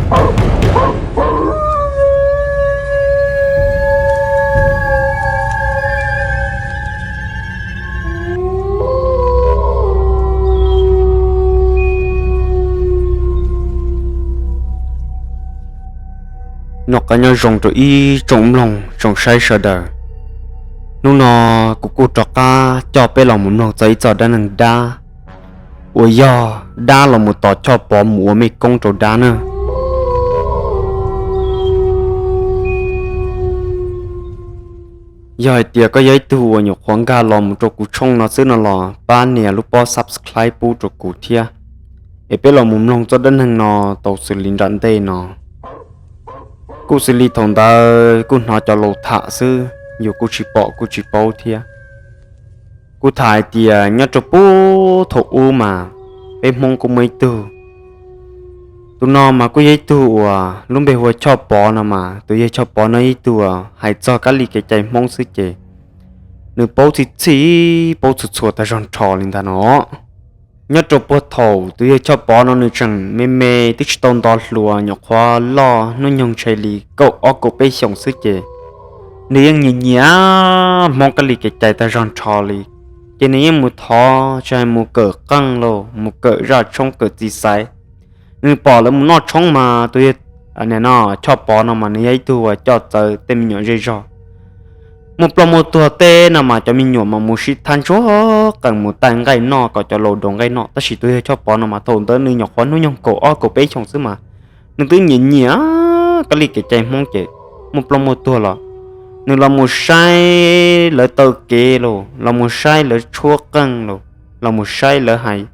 Noj qab nyob zoo rau ib tsoom mloog tsoom saib sawv daws. Hnub no kuv kuj rov qab coj peb los mus mloog txog ib txoj dab neeg dab uas yog dab los mus tos Choj Pov mus ua mej koob rau dab na. Yog hais tias koj yog ib tug uas nyuam qhuav nkag los mus rau kuv tshooj no xwb no los pab nias lub pob subscribe pub rau kuv thiab, es peb los mus mloog txoj dab neeg no tau xws li nram ntej no. Kuj xws li thaum ntawd kuj hnov cov laus tham xwb, yus kuj tsis pom kuj tsis paub thiab. Kuj tham hais tias nyob rau puag thaum ub mas peb Hmoob kuj muaj ib tug, tus no mas kuj yog ib tug uas lub npe hu ua Choj Pov no mas tus yawg Choj Pov no ib tug uas hais txog kab li kev cai Hmoob xwb ces nws paub txhij txhij, paub txhua txhua tag zog nrho li ntag no. Nyob rau puag thaum tus yawg Choj Pov no nws tseem me me twb tsis tau nto hluas, nyuam qhuav loj hnub nyoog ntshe li kaum ob kaum peb xyoos xwb ces nws yeej nyiam nyiam Hmoob kab li kev cai tag zog nrho li. Ces nws yeej mus thov tsis hais mus kawm qeej los mus kawm zaj tshoob kawm txiv xaiv. Nws pom lawv mus noj tshoob mas tus yawg, no, Choj Pov no mas nws yog ib tug uas coj txawv tej me nyuam zej zog. Muaj ploj muaj tuag tej no mas cov me nyuam mas mus sib thab ntsuag qees mus taij nqaij noj kom cov laus doos nqaij noj, tab sis tus yawg Choj Pov no mas thaum ntawd nws nyuam qhuav hnub nyoog kaum ob kaum peb xyoos xwb mas nws twb nyiam nyiam kab li kev cai Hmoob ces muaj ploj muaj tuag los nws los mus saib lawv taw kev los los mus saib lawv tshuab qeej los los mus saib lawv hais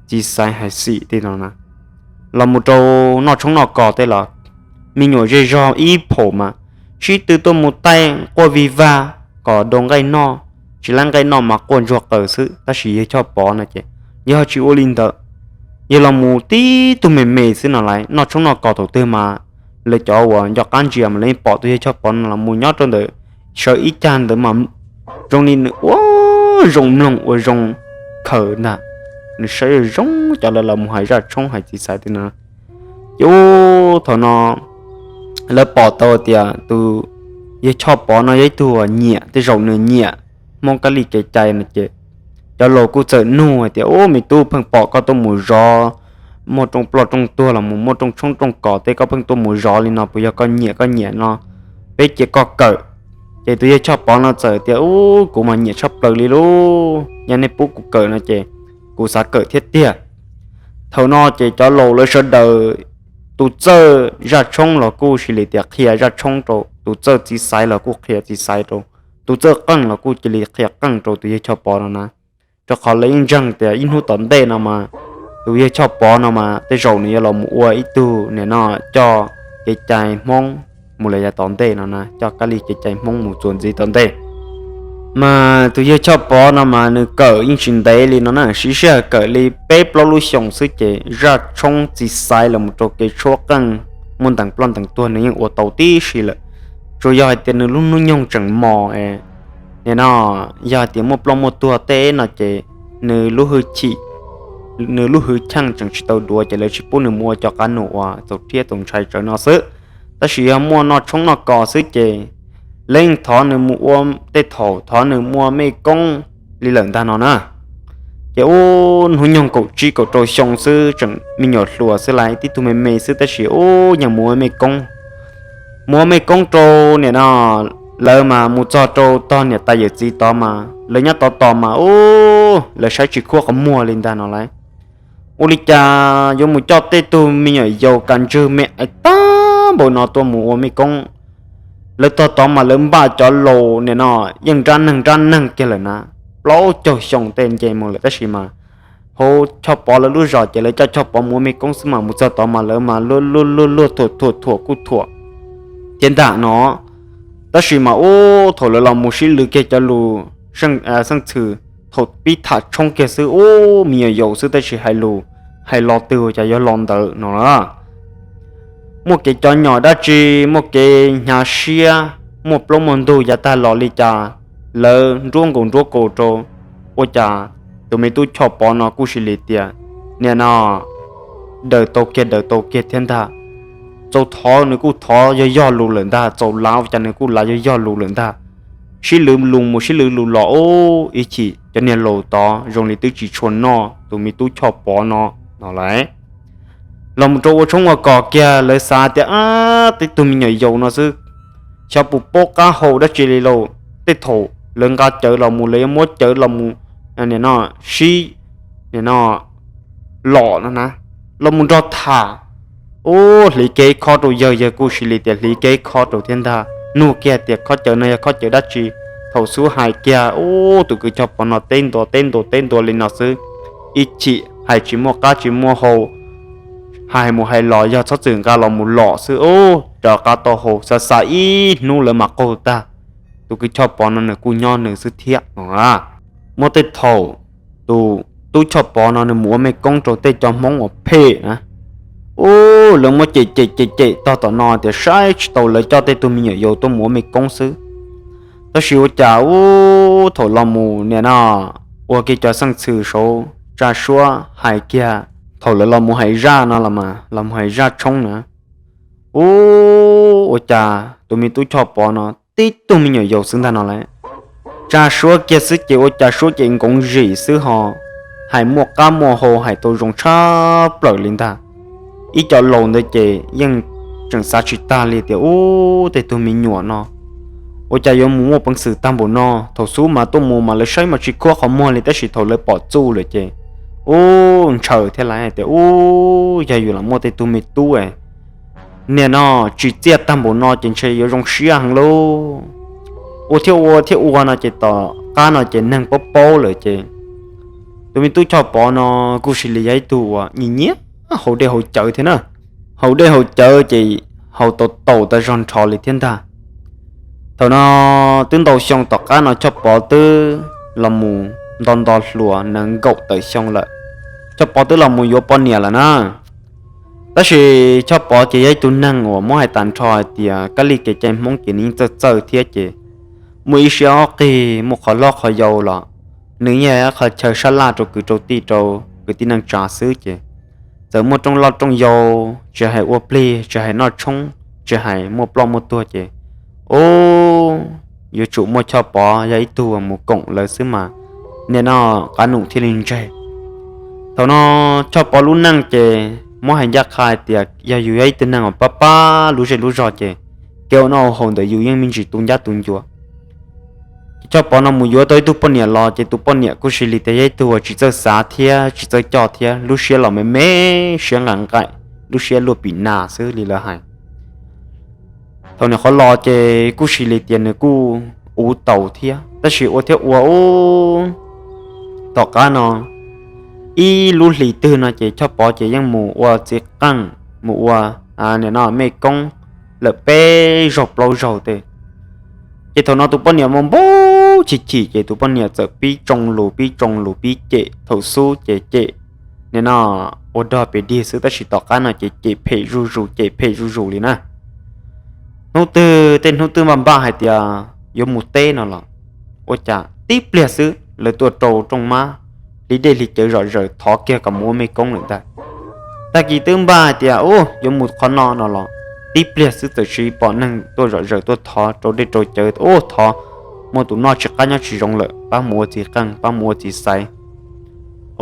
txiv xaiv hais xim tej no na, los mus rau noj tshoob noj kos tej los me nyuam zej zog ib phaum mas sib tw tuaj mus taij quaj vig vag kom doos nqaij noj, tsis laib nqaij noj mas quaj ntsuag qawm xwb. Tab sis yawg Choj Pov no ces yawg ho tsis ua li ntawd, yawg los mus tib tug me me xwb no lawm. Noj tshoob noj kos thaum twg mas lawv cov uas nco qab ntsia mas lawv yeej pom tus yawg Choj Pov no los mus nyob rau ntawm sawv ib cag ntawd mas zoo li nws ua zoo mloog ua zoo khaws ntag. Nws saib zoo zoo cov lawv los mus hais zaj tshoob hais txiv xaiv tej no. Ces ub thaum no lawv pom tau tias tus yawg Choj Pov no yog ib tug uas nyiam, tej zaum nws nyiam Hmoob kab li kev cai no ces cov laus kuj txawm nug hais tias, Ub, me tub, pheej pom koj tuaj mus zov, muaj rooj ploj rooj tuag los mus muaj rooj tshoob rooj kos tej, koj pheej tuaj mus zov li no puas yog koj nyiam, koj nyiam no peb cia koj kawm? Ces tus yawg Choj Pov no txawm tias, Ub, kuv mas nyiam tshaj plaws li lauj, yog nej pub kuv kawm no ces kuv xav kawm thiab tiag. Thaum no ces cov laus lawv sawv daws, tus txawj zaj tshoob los kuj cia li tias qhia zaj tshoob rau, tus txawj txiv xaiv los kuj qhia txiv xaiv rau, tus txawj qeej los kuj cia li qhia qeej rau tus yawg Choj Pov no na. Rau qhov lawv yeej ntseeg tias ib hnub tom ntej no mas tus yawg Choj Pov no mas tej zaum nws yuav los mus ua ib tug nim no coj kev cai Hmoob mus lawm yav tom ntej no na, coj kab li kev cai Hmoob mus txuas ntxiv tom ntej. Mas tus yawg Choj Pov no mas nws kawm yeej tsis ntev li no na, siv sij hawm kawm li peb plaub lub xyoos xwb ces zaj tshoob txiv xaiv los mus rau kev tshuab qeej muaj ntees ploj ntees tuag nws yeej ua tau tib si lawm. Tsuas yog hais tias nws lub hnub nyoog tseem mos es, nim no yog hais tias muaj ploj muaj tuag tej no ces nws lub hwj chim, nws lub hwj chim tseem tsis tau duav ces lawv tsis pub nws mus ua cov qab num uas txaus rhiab txaus ntshai tsawv no xwb. Tab sis yog muaj noj tshoob noj kos xwb ces lawv yeej thov nws mus ua, tej thaum thov nws mus ua mej koob li lawm ntag no na. Ces ub hnub nyoog kaum tsib kaum rau xyoo xwb tseem me nyuam hluas xwb lawm, tib tug me me xwb tab sis ub yeej mus ua mej koob. Mus ua mej koob rau nim no, lawv mas mus txog rau tog niam tais yawm txiv tod mas lawv nyob tod tos mas ub lawv saib tsis khuab qhov muag li ntag no lawm. Ua li cas yuav mus coj tej tug me nyuam yaus kas ntswg me ais tag npaum no tuaj mus ua mej koob? Lawv tog tod mas lawv npaj cov laus nim no yeej nrab neeg nrab neeg kiag lawm na, plaub caug xyoo tej nce mus lawm tab sis mas hauv Choj Pov lawv lub zos ces lawv coj Choj Pov mus ua mej koob xwb mas mus txog tod mas lawv mas luag luag luag luag thuam thuam thuam kuj thuam thiab ntag no. Tab sis mas ub thaum lawv los mus sib lwv kiag cov lus xeej txhwm, thaum pib tham tshoob kiag xwb ub me nyuam yaus xwb tab sis hais lus hais lo twg ua cas yog lo ntawd no na. Muaj kev cov nyom dab tsi, muaj kev hnyav siab, muaj plaub muaj ntug yav tag los li cas lawv nruab nkaus nruab kaus rau, ua cas tus me tub Choj Pov no kuj cia li tias nim no daws tau kiag daws tau kiag thiab ntag. Txaus thov nws kuj thov yog yog lus lawm ntag, txaus lav ua cas nws kuj lav yog yog lus lawm ntag. Sib lwv lus mus sib lwv lus los, ub, ib chim cov niag laus tod zoo li twb tsis tshua noj tus me tub Choj Pov no no lawm. Los mus rau ua tshoob ua kos kiag, lawv xav tias, ab, tej tug me nyuam yaus no xwb, xyov puas paub qab hau dab tsi li lauj. Tej thaum lawv nqa cawv los mus, lawv yuav muab cawv los mus, nim no, sib, nim no, lom no na, los mus nrog tham. Ub, hliv kiag ib khob rau yawg, yawg kuj sis li tias hliv kiag ib khob rau thiab ntag, nug kiag tias khob cawv no yog khob cawv dab tsi. Thaum xub hais kiag, ub, tus kwv Choj Pov no teb ntua teb ntua teb ntua li no xwb, ib chim hais tsis muaj qab tsis muaj hau, hais mus hais los yog txhob txwm nqa los mus lom xwb, ub, rov qab tau hau, xav xav ib hnub lawv mam qaug tag, tus kwv Choj Pov no nws kuj nyob nws xwb thiab no. Muaj tej thaum tus tub Choj Pov no nws mus ua mej koob rau tej cov Hmoob uas phem na, ub, lawv muab cem cem cem cem tog tom no tias saib tsis taus lawv coj tej tug me nyuam yaus tuaj mus ua mej koob xwb. Tab sis ua cas, ub, thaum los mus nim no ua kiag cov xeej txhwm saud tsa suab hais kiag, thaum lawv los mus hais zaj no los mas los mus hais zaj tshoob na, ub, ua cas tus me tub Choj Pov no tib tug me nyuam yaus xwb ntag no lawm. Tsa suab kiag xwb ces ua cas suab ces nkoov zim xwb ho, hais muaj qab muaj hau hais tau zoo tshaj plaws li ntag. Ib co laus ntawd ces yeej tseem xav tsis tag li tias, ub, tej tug me nyuam no ua cas yuav mus muaj peev xwm tag npaum no. Thaum xub mas tuaj mus mas lawv saib mas tsis khuab qhov muag li, tab sis thaum lawv pom txuj lawm ces, ub, ntshaw thiab lawv hais tias, ub, yog yus los muaj tej tug me tub nim no tsim txiaj tag npaum no ces ntshe yuav zoo siab heev lauj. Ua thiab ua thiab ua no ces tom qab no ces neeg paub paub lawm ces tus me tub Choj Pov no kuj sis li yog ib tug uas nyiam nyiam haus dej haus cawv thiab na. Haus dej haus cawv ces haus tau taus tag zog nrho li thiab ntag. Thaum no twb ntau xyoo tom qab no Choj Pov twb los mus nto nto hluas nees nkaum tawm xyoo lawm. Choj Pov twb los mus yuav poj niam lawm na. Tab sis Choj Pov ces yog ib tug neeg uas muab hais tas nrho hais tias kab li kev cai Hmoob ces nws yeej txawj txawj thiab ces muaj ib siab ob qig muaj qhov hlob qhov yau los nws yeej yog qhov chaw sab laj rau kwv rau tij rau kwv tij neej tsa xwb ces txawm muaj rooj loj rooj yau, tsis hais ua plig, tsis hais noj tshoob, tsis hais muaj ploj muaj tuag ces, ub, yuav tsum muaj Choj Pov yog ib tug mus koom lawv xwb mas nim no qab num thiaj li ntseg. Thaum no Choj Pov lub neej ces muab hais ncaj qha hais tias yog yus yog ib tug neeg uas pab pab lub zej lub zog ces kev ua noj ua haus ntawm yus yeej me ntsis tu ncab tu ncua. Ces Choj Pov no mus yuav tau ib tug poj niam los ces tus poj niam kuj sis li tias yog ib tug uas tsis txawj xav thiab tsis txawj coj thiab, lub siab los me me, siab nqaim nqaim, lub siab luaj pim nas xwb li lawv hais. Thaum nws qhov los ces kuj sis li tias nws kuj ua tau thiab, tab sis ua thiab ua ub, tom qab no ib lub hlis twg no ces Choj Pov ces yeej mus ua txiv qeej, mus ua, nim no mej koob lawm peb zaug plaub zaug tej. Ces thaum no tus poj niam mus npau chim chim ces tus poj niam txawm pib tsoo lus pib tsoo lus pib cem, thaum xub ces cem nim no ua dog pes dig xwb, tab sis tom qab no ces cem phem zuj zus cem phem zuj zus li na. Hnub twg tej hnub twg npaj npaj hais tias yuav mus teb no los ua cas tib pliag xwb lawv tuaj rau rooj mab, hliv dej hliv cawv zom zaws thov kiag kom mus ua mej koob lawm ntag. Tag kis twb npaj hais tias ub yuav mus qhov no no los tib pliag xwb txawm sis pom neeg tuaj zom zaws tuaj thov rau dej rau cawv, ub, thov muaj tus noj tsis qab nyob tsis zoo lawm pab mus ua txiv qeej pab mus ua txiv xaiv.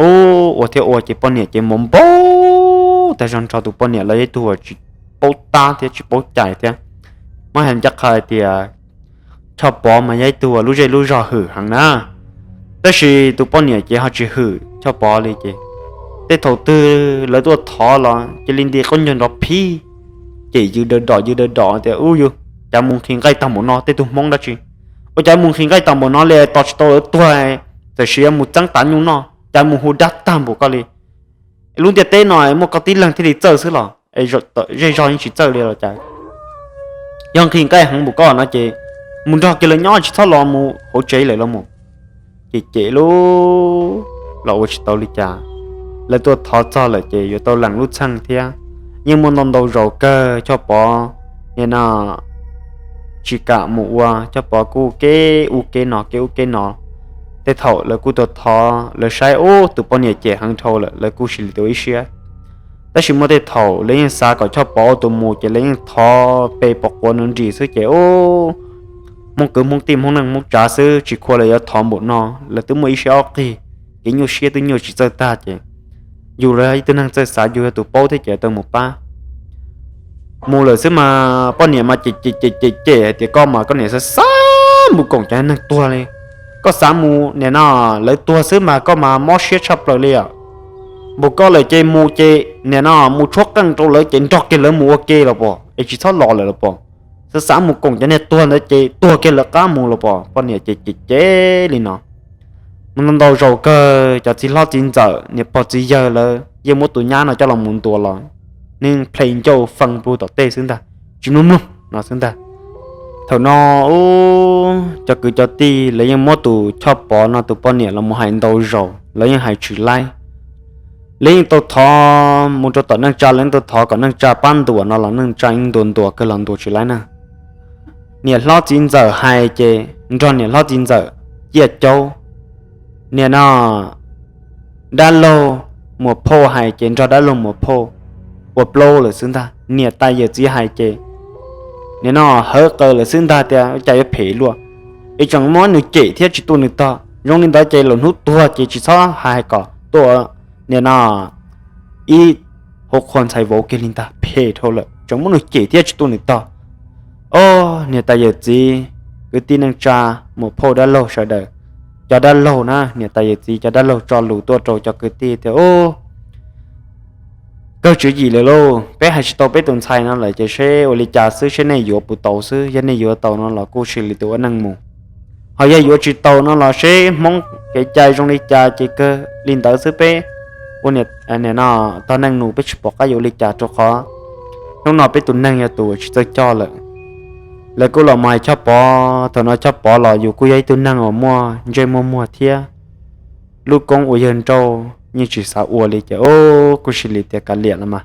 Ub, ua thiab ua ces poj niam ces mus npau tag zog nrho, tus poj niam los yog ib tug uas tsis paub tab thiab tsis paub cai thiab. Muab hais ncaj qha hais tias Choj Pov mas yog ib tug uas lub zej lub zog hwm heev na, tab sis tus poj niam ces ho tsis hwm Choj Pov li ces tej thaum twg lawv tuaj thov los cia li nti qaub ncaug nrov phib, cem yws daws dom yws daws dom tias ub yus, cas mus nqhis nqaij tag npaum no tej tug Hmoob dab tsi, ua cas mus nqhis nqaij tag npaum no li tos tsis tau lawv tuag, txawm sis yuav mus txeeb tav nyuj noj, cas mus hu dab tag npaum koj li. Lub ntiaj teb no muaj koj tib leeg thiaj li txawj xwb los zej zog yeej tsis txawj li los cas. Yog nqhis nqaij heev npaum koj no ces mus nrog kiag lawv nyob tsis txhob los mus hauv tsev lawm los mus. Ces cem lub los ua tsis tau li cas, lawv tuaj thov txog lawm ces yuav tau lees lub txheej thiab. Yeej muaj ntau ntau zaus kawg Choj Pov nim no tsis kam mus ua, Choj Pov kuj kev ub kev no kev ub kev no. Tej thaum lawv kuj tuaj thov, lawv saib ub tus poj niam cem heev dhau lawm lawv kuj sis li ua ib siab. Tab sis muaj tej thaum lawv yeej xav kom Choj Pov ua tus mus ces lawv yeej thov pe pov quav nws nrim xwb ces ub, Hmoob kwv Hmoob tij Hmoob neej Hmoob tsav xwb tsis khuam lawv yuav thov npaum no, lawv twb muaj ib siab ob qig, kev nyuaj siab twb nyuaj tsis txawj tag ces yus los yog ib tug neeg txawj xav yus yog tus paub thiab ces tau mus pab. Mus lawm xwb mas poj niam mas cem cem cem cem cem hais tias koj mas koj niam xav xav mus koom cov neeg tuag li. Koj xav mus nim no lawv tuag xwb mas koj mas mob siab tshaj plaws li os. Npaum koj lawm ces mus ces nim no mus tshuab qeej rau lawv ces nrog kiag lawv mus ua ke los pom es tsis txhob los lawm los pom. Xav xav mus koom cov niag tuag ntawd ces tuag kiag lawv qab mus los pom. Poj niam ces cem cem li no. Mus ntau ntau zaus kawg cov txiv hlob txiv ntxawm niam pog txiv yawg lawv yeej muab tus nyab no coj los mus ntuas los neeg plhis ncauj fee pug tom tej xwb ntag, tsis mloog mloog no xwb ntag. Thaum no ub, cov kwv cov tij lawv yeej muab tus Choj Pov no tus poj niam los mus hais ntau zaus lawv yeej hais tsis laib. Lawv yeej tau thov mus rau tom neej tsa, lawv yeej tau thov kom neej tsa pab ntuas no los neej tsa yeej ntuas ntuas kawg los ntuas tsis laib na. Niam hlob txiv ntxawm hais ces nrog niam hlob txiv ntxawm ciaj caub. Nim no dab laug muas phauj hais ces nrog dab laug muas phauj ua plaub lawm xwb ntag. Niam tais yawm txiv hais ces nim no hawv qaws lawm xwb ntag tias cas yuav phem luaj. Es tseem muab nws cem thiab tsis tu nws tog. Zoo li ntawd ces lwm hnub tuag ces tsis txhob hais kom tuaj nim no ib hauv qhua ntxhais vauv kiag li ntag, phem dhau lawm tseem muab nws cem thiab tsis tu nws tog. Ob niam tais yawm txiv, kwv tij neej tsa, muas phauj dab laug sawv daws, cov dab laug na, niam tais yawm txiv cov dab laug tso lus tuaj rau cov kwv tij tias ub, kawg tswv yim lawm lauj, peb hais tsis tau peb tus ntxhais no lawm ces seb ua li cas xwb, seb nej yuav puas tau xwb, yog nej yuav tau no los kuj sis li tus ua neej mus. Ho yog yuav tsis tau no los seb Hmoob kev cai zoo li cas ces kawg li ntawd xwb, peb ua nim no tog neej nus peb tsis pom qab yuav ua li cas rau qhov hnub no peb tus neeg yog tus tsis txawj coj lawm. Lawv kuj los mus hais Choj Pov, thaum no Choj Pov los yus kuj yog ib tug neeg uas muaj ntsej muaj muag thiab lub koob ua yawg nrauj yeej tsis xav ua li ces ub, kuj sis li tias kav liam los mas,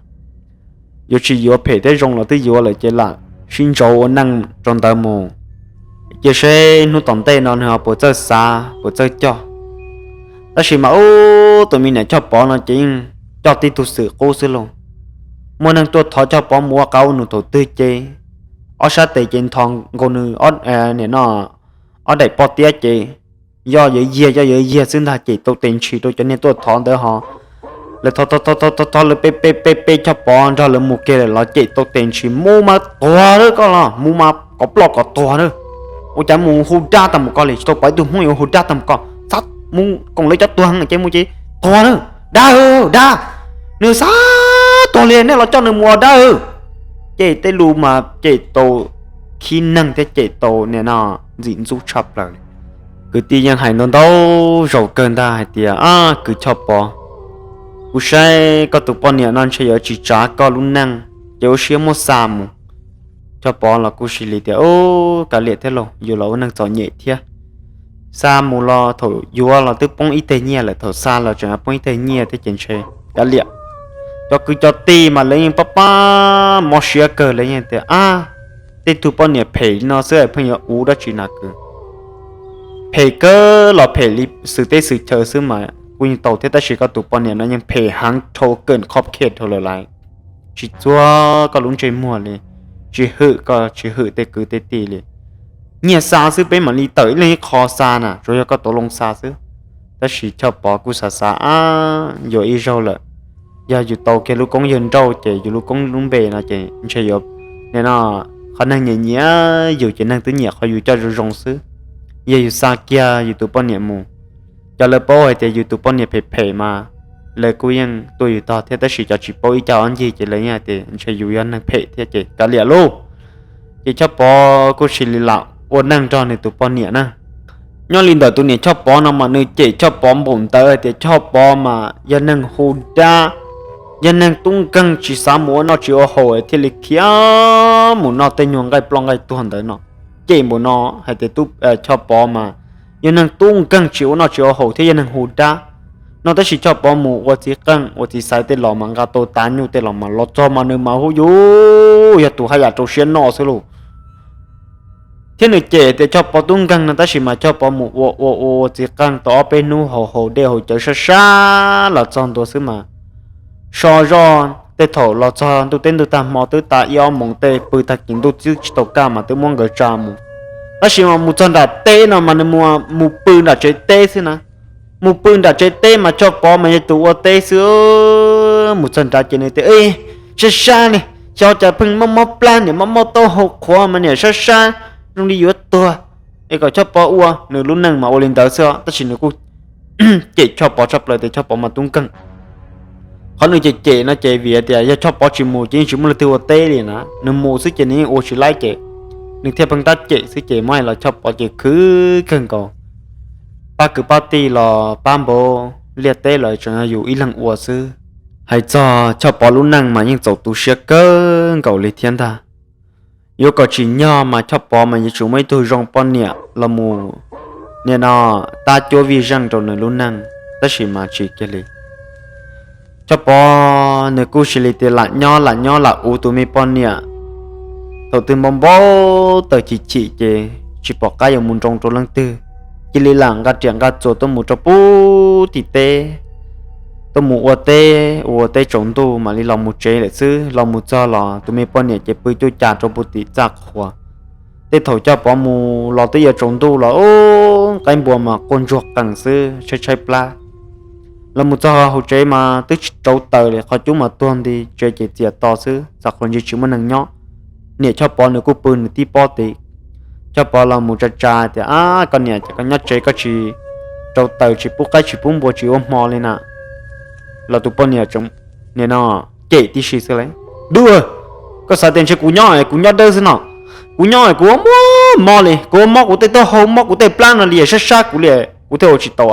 yuav tsis yuav phem thiab zoo los twb yuav lawm ces lam sib ntsauv ua neej rau ntawd mus, cia seb hnub tom ntej no nws ho puas txawj xav puas txawj coj. Tab sis mas ub, tus me niam Choj Pov no ces yeej coj tib tug xwm qub xwb lauj. Muaj neeg tuaj thov Choj Pov mus ua qab ua nus thaum twg ces ob sab tes ces nthos nkaus nws nim no ob daim poj tiab ces yoj yuav yiag yoj yuav yiag xwb ntag, cem tau tes ntshis rau cov niag tuaj thov ntawd ho lawv thov thov thov lawv pe pe pe pe Choj Pov nrog lawv mus kiag lawm los cem tau tes ntshis, mus mas tuag lawm koj los mus mas kom ploj kom tuag na. Ua cas mus hu dab tag mus koj li, tsis tau pom ib tug Hmoob yuav hu dab tag mus koj, txhob mus koom lawv cov tuag ces mus ces tuag na. Dab, dab, nws xav tuag li nej los coj nws mus ua dab. Cem tej lus mas cem tau khib neeg thiab cem tau nim no ntxim ntxub tshaj plaws li. Kwv tij yeej hais ntau ntau zaus kawg ntag hais tias, Ab kwv Choj Pov, kuv saib koj tus poj niam no ntshe yuav tsis tsav koj lub neej, ces ua siab muab xa mus. Choj Pov los kuj sis li tias, Ub, kav liam thiab lauj, yus los ua neeg txom nyem thiab. Xa mus los thaum yuav los twb poob ib teg nyiaj lawm, thaum xa los tseem poob ib teg nyiaj thiab ces ntshe kav liam. Cov kwv cov tij mas lawv yeej pab pab mob siab kawg, lawv yeej tias, Ab, tej tug poj niam phem li no xwb pheej yuav ua dab tsi na kwv. Phem kawg los phem li xwm teb xwm chaw xwb mas kuj yeej tau thiab, tab sis koj tus poj niam no yeej phem heev dhau kawg, khob khe dhau lawm laiv. Tsis txuag koj lub ntsej muag li, tsis hwm koj tsis hwm tej kwv tej tij li. Nyiaj xa xwb peb mam li tawm ib leeg ib qho xa na, tsuas yog koj tau loo xa xwb. Tab sis Choj Pov kuj xav xav, Ab, yuav ib zaug lawm, yog yus tau kiag lub koob yawg nrauj ces yus lub koob lub npe no ces ntshe yuav, nim no qhov neeg nyiam nyiam yus ces neeg twb nyiam qhov yus coj zoo zoo xwb. Yog yus xa kiag yus tus poj niam mus, cov lawv paub hais tias yus tus poj niam phem phem mas lawv kuj yeej tuaj yus tog thiab, tab sis cov tsis paub ib cag ob ncig ces lawv yeej hais tias ntshe yus yog neeg phem thiab ces kav liam lauj. Ces Choj Pov kuj sis li lam ua neej nrog nws tus poj niam na. Nyob li ntawm tus niam Choj Pov no mas nws cem Choj Pov npaum ntawd hais tias Choj Pov mas yog neeg hu dab, yog neeg tub nkeeg tsis xav mus ua noj tsis ua haus thiaj li khiav mus noj tej nyuag nqaij ploj nqaij tuag ntawd no. Cem npaum no hais tias Choj Pov mas yog neeg tub nkeeg tsis ua noj tsis ua haus thiab yog neeg hu dab no, tab sis Choj Pov mus ua txiv qeej ua txiv xaiv tej los mas nqa tau tav nyuj tej los mas los txog mas nws mas hu yus yog tus haj yam rau siab noj xwb lauj. Thiab nws cem tias Choj Pov tub nkeeg no, tab sis mas Choj Pov mus ua ua ua ua txiv qeej tau ob peb hnub haus haus dej haus cawv sab sab los txog ntua xwb mas so zoj Tej thaum los txog ntuj teb ntuj tag hmo twb tas ib ob moos tej pw tag kis ntuj twb tsis tau kaj mas twb muab nkawd tsa mus. Tab sis mas mus txog nram teb no mas nws mus pw nram tsev teb xwb na. Mus pw nram tsev teb mas Choj Pov mas yog tus ua teb xwb. Mus txog nrad ces nws tias, Sab sab ne, xyov cas pheej mob mob plab niam, mob mob taub hau qhuav mas niam, sab sab zoo li yuav tuag, es kom Choj Pov ua. Nws lub neej mas ua li ntawd xwb tab sis nws kuj cem Choj Pov tshaj plaws tias Choj Pov mas tub nkeeg. Qhov nws cem cem no ces vim tias yog Choj Pov tsis mus ces yeej tsis muaj leej twg ua teb li na, nws mus xwb ces nws yeej ua tsis laib ces nws thiaj pheej tab cem xwb ces muab hais los Choj Pov ces khwv kawg nkaus. Pab kwv pab tij los pab npauv liaj teb los tseem yog yus ib leeg ua xwb. Hais txog Choj Pov lub neej mas yeej txaus tu siab kawg nkaus li thiab ntag. Yuav kom tsim nyog mas Choj Pov mas yuav tsum muaj ib tug zoo poj niam los mus, nim no, tab cuab vij zeej rau nws lub neej, tab sis mas tsis kiag li. Choj Pov nws kuj cia li tias lam nyob lam nyob lam ua tus me poj niam. Thaum twg npau npau taws chim chim ces tsis pom qab yuav mus nroo rau leej twg, cia li lam nqa riam nqa txuas tuaj mus rau pub tim teb, tuaj mus ua teb ua teb tsaus ntuj mam li los mus tsev lawm xwb. Los mus txog los tus me poj niam ces pw cuj cas rau pub tim txaj qhua. Tej thaum Choj Pov mus los twb yuav tsaus ntuj los ub, qaib npua mas quaj ntsuag qees xwb, tshaib tshaib plab. Los mus txog hauv tsev mas twb tsis rauv taws li, qhov cub mas tuag nti, tsev ces txias to xwb, txaj qhua ntsis tsis muaj neeg nyob. Niam Choj Pov nws kuj pw nws tib pob tid. Choj Pov los mus tsa tsa tias, Ab, koj niam, ces koj nyob tsev koj tsis rauv taws, tsis pub qaib tsis pub npua, tsis ua hmo li na? Los tus poj niam nim no cem tib si xwb li, Dub, koj xav tias ntshe kuv nyob, kuv nyob dawb xwb no? Kuv nyob kuv ua mob mob li, kuv ua mob kuv tej taub hau, mob kuv tej plab no li, sab sab kuv li, kuv thiaj ua tsis tau.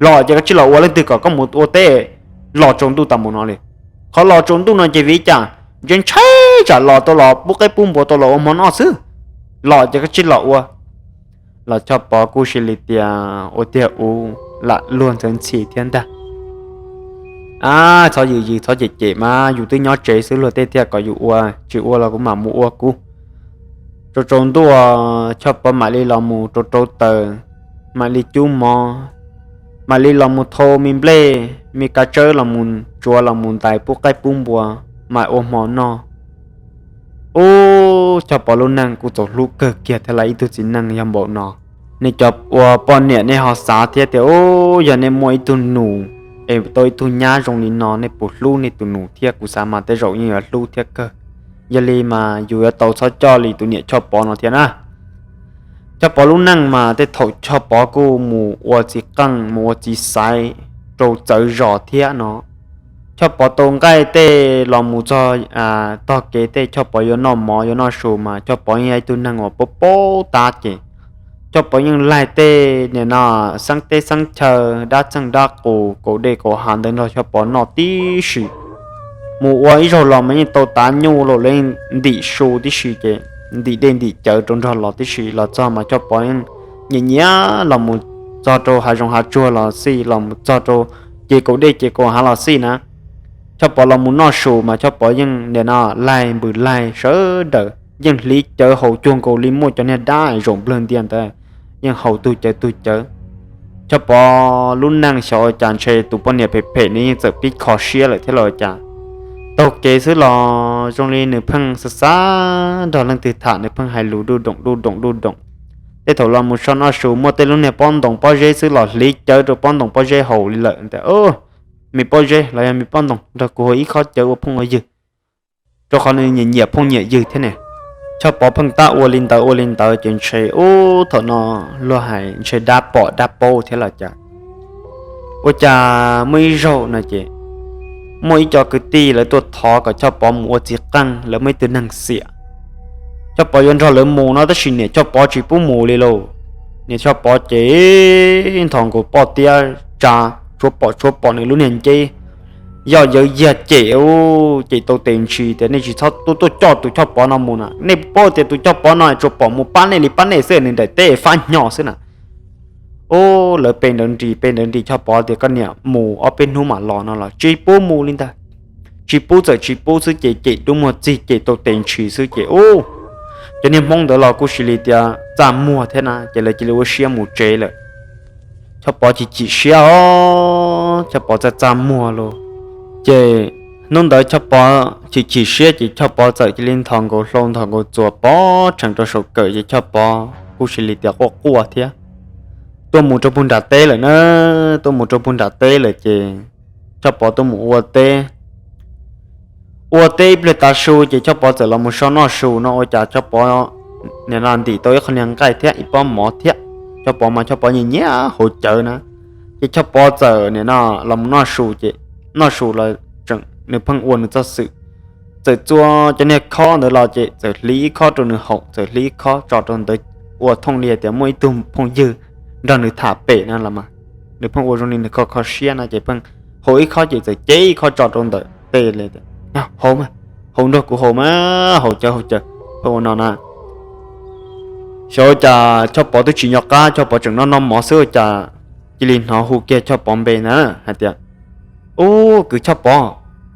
Los ces koj tsij los ua, leej twg kom koj mus ua teb los tsaus ntuj tas mus no li? Qhov los tsaus ntuj no ces vim li cas? Ntshe ntshai tsam los tau los pub qaib pub npua tau los ua hmo noj xwb. Los ces koj tsij los ua. Los Choj Pov kuj cia li tias, Ua tiag ub, lam luag ntxhi ntxhi thiab ntag. Ab, txhob yws yws txhob cem cem mas, yus twb nyob tsev xwb, luag tej tiag kom yus ua, tsis ua los kuv mam mus ua kuv. Tsaus tsaus ntuj Choj Pov mam li los mus rauv rauv taws, mam li cub mov, mam li los mus thau me nplej me kav tsawb los mus tsuav los mus ntais pub qaib pub npua, mam ua hmo noj. Ub, Choj Pov lub neej kuj txaus hlub kawg kiag thiab lawm, ib tug txiv neej yog npaum no. Nej cov ua poj niam nej ho xav thiab tias, Ub, yog nej muaj ib tug nus es tau ib tug nyab zoo li no, nej puas hlub nej tus nus thiab? Kuv xav mas tej zaum yeej yuav hlub thiab kawg. Yog li mas yus yuav tau txhob coj li tus niam Choj Pov no thiab na. Choj Pov lub neej mas tej thaum Choj Pov kuj mus ua txiv qeej mus ua txiv xaiv rau txawv zos thiab no. Choj Pov tau nqaij tej los mus txog tog kev tej, Choj Pov yuav noj mov yuav noj su mas Choj Pov yeej yog ib tug neeg uas paub paub tab ces Choj Pov yeej laig tej nim no xeeb teb xeeb chaw dab txeej dab qus kaum dej kaum hav ntawd nrog Choj Pov noj tib si. Mus ua ib zaug los mas yeej tau tav nyuj los lawv yeej ntim su tib si ces ntim dej ntim cawv rau nrog los tib si. Los txog mas Choj Pov yeej nyiam nyiam los mus txog rau hav zoov hav tsuag los xij, los mus txog rau ces kaum dej ces kaum hav los xij na. Choj Pov los mus noj su mas Choj Pov yeej nim no laig npws laig sawv daws, yeej hliv cawv haus cuag nkaus li muaj cov niag dab zaum nplawg ntias ntawd, yeej haus tug cawv tug cawv. Choj Pov lub neej xyov ua cas ntshe tus poj niam phem phem nws yeej txawm pib kho siab lawm thiab los ua cas. Taug kev xwb los zoo li nws pheej xav xav nrog leej twg tham, nws pheej hais lus duj doom duj doom duj doom. Tej thaum los mus so noj su muaj tej lub niag pob ntoos pob zeb xwb los hliv cawv rau pob ntoos pob zeb haus li lawm tias, Me pob zeb los yog me pob ntoos, nrog kuv haus ib khob cawv ua phooj ua ywg, rau qhov nws nyiam nyiam phooj nyiam ywg thiab ne. Choj Pov pheej tab ua li ntawd ua li ntawd ces ntshe ub thaum no luag hais ntshe dab pom dab paub thiab los cas. Ua cas muaj ib zaug no ces muaj ib co kwv tij lawv tuaj thov kom Choj Pov mus ua txiv qeej, lawv muaj ib tug neeg xiam. Choj Pov yuav nrog lawv mus no tab sis niam Choj Pov tsis pub mus li lauj. Niam Choj Pov ces nthos nkaus poj tiab tsa, tshuav pom tshuav pom nws lub niag nceb yoj yawv yag cem, cem tau tes ntsis tias, Nej tsis txhob tuaj tuaj coj tus Choj Pov no mus na, nej paub tias tus Choj Pov no tsuas pom mus pab nej li pab nej xwb, nws nraim teb fab hnyo xwb na. Ub, lawv pe ntawd nris pe ntawd nris, Choj Pov tias, Koj niam, mus ob peb hnub mam los no los tsis pub mus li ntag. Tsis pub txawm tsis pub xwb ces cem dub muag txig, cem tau tes ntshis xwb ces ub, cov niag Hmoob ntawd los kuj cia li tias txaj muag thiab na, ces lawv cia li ua siab mus tsev lawm. Choj Pov chim chim siab os, Choj Pov txaj txaj muag los ces Hnub ntawd Choj Pov chim chim siab ces Choj Pov txawm cia li nthos nkaus hlau nthos nkaus txuas pov rhees rau saum kawm ces Choj Pov kuj cia li tias quaj quaj thiab tuaj mus rau puag nram teb lawm na. Tuaj mus rau puag nram teb lawm ces Choj Pov tuaj mus ua teb. Ua teb ib pliag tav su ces Choj Pov txawm los mus so noj su no ua cas Choj Pov nim no ntim tau ib qho niag nqaij thiab ib pob mov thiab. Choj Pov mas Choj Pov nyiam nyiam haus cawv na. Ces Choj Pov txawm nim no los mus noj su ces noj su los tseem nws pheej ua nws txoj xwm, txawm txua cov niag khob ntawd los ces txawm hliv ib khob rau nws haus, txawm hliv ib khob tso rau ntawd, ua thooj li tias muaj ib tug phooj ywg nrog nws tham pem no los mas. Nws pheej ua zoo li nws kho kho siab no ces pheej haus ib khob ces txawm cev ib khob tso rau ntawm tej li tias, haus mas, haus nrog kuv haus mas, haus cawv haus cawv, pheej ua no na. Xyov ua cas Choj Pov twb tsis nco qab, Choj Pov tseem noj noj mov xwb ua cas cia li hnov hu kiag Choj Pov npe na hais tias, Ub, kwv Choj Pov,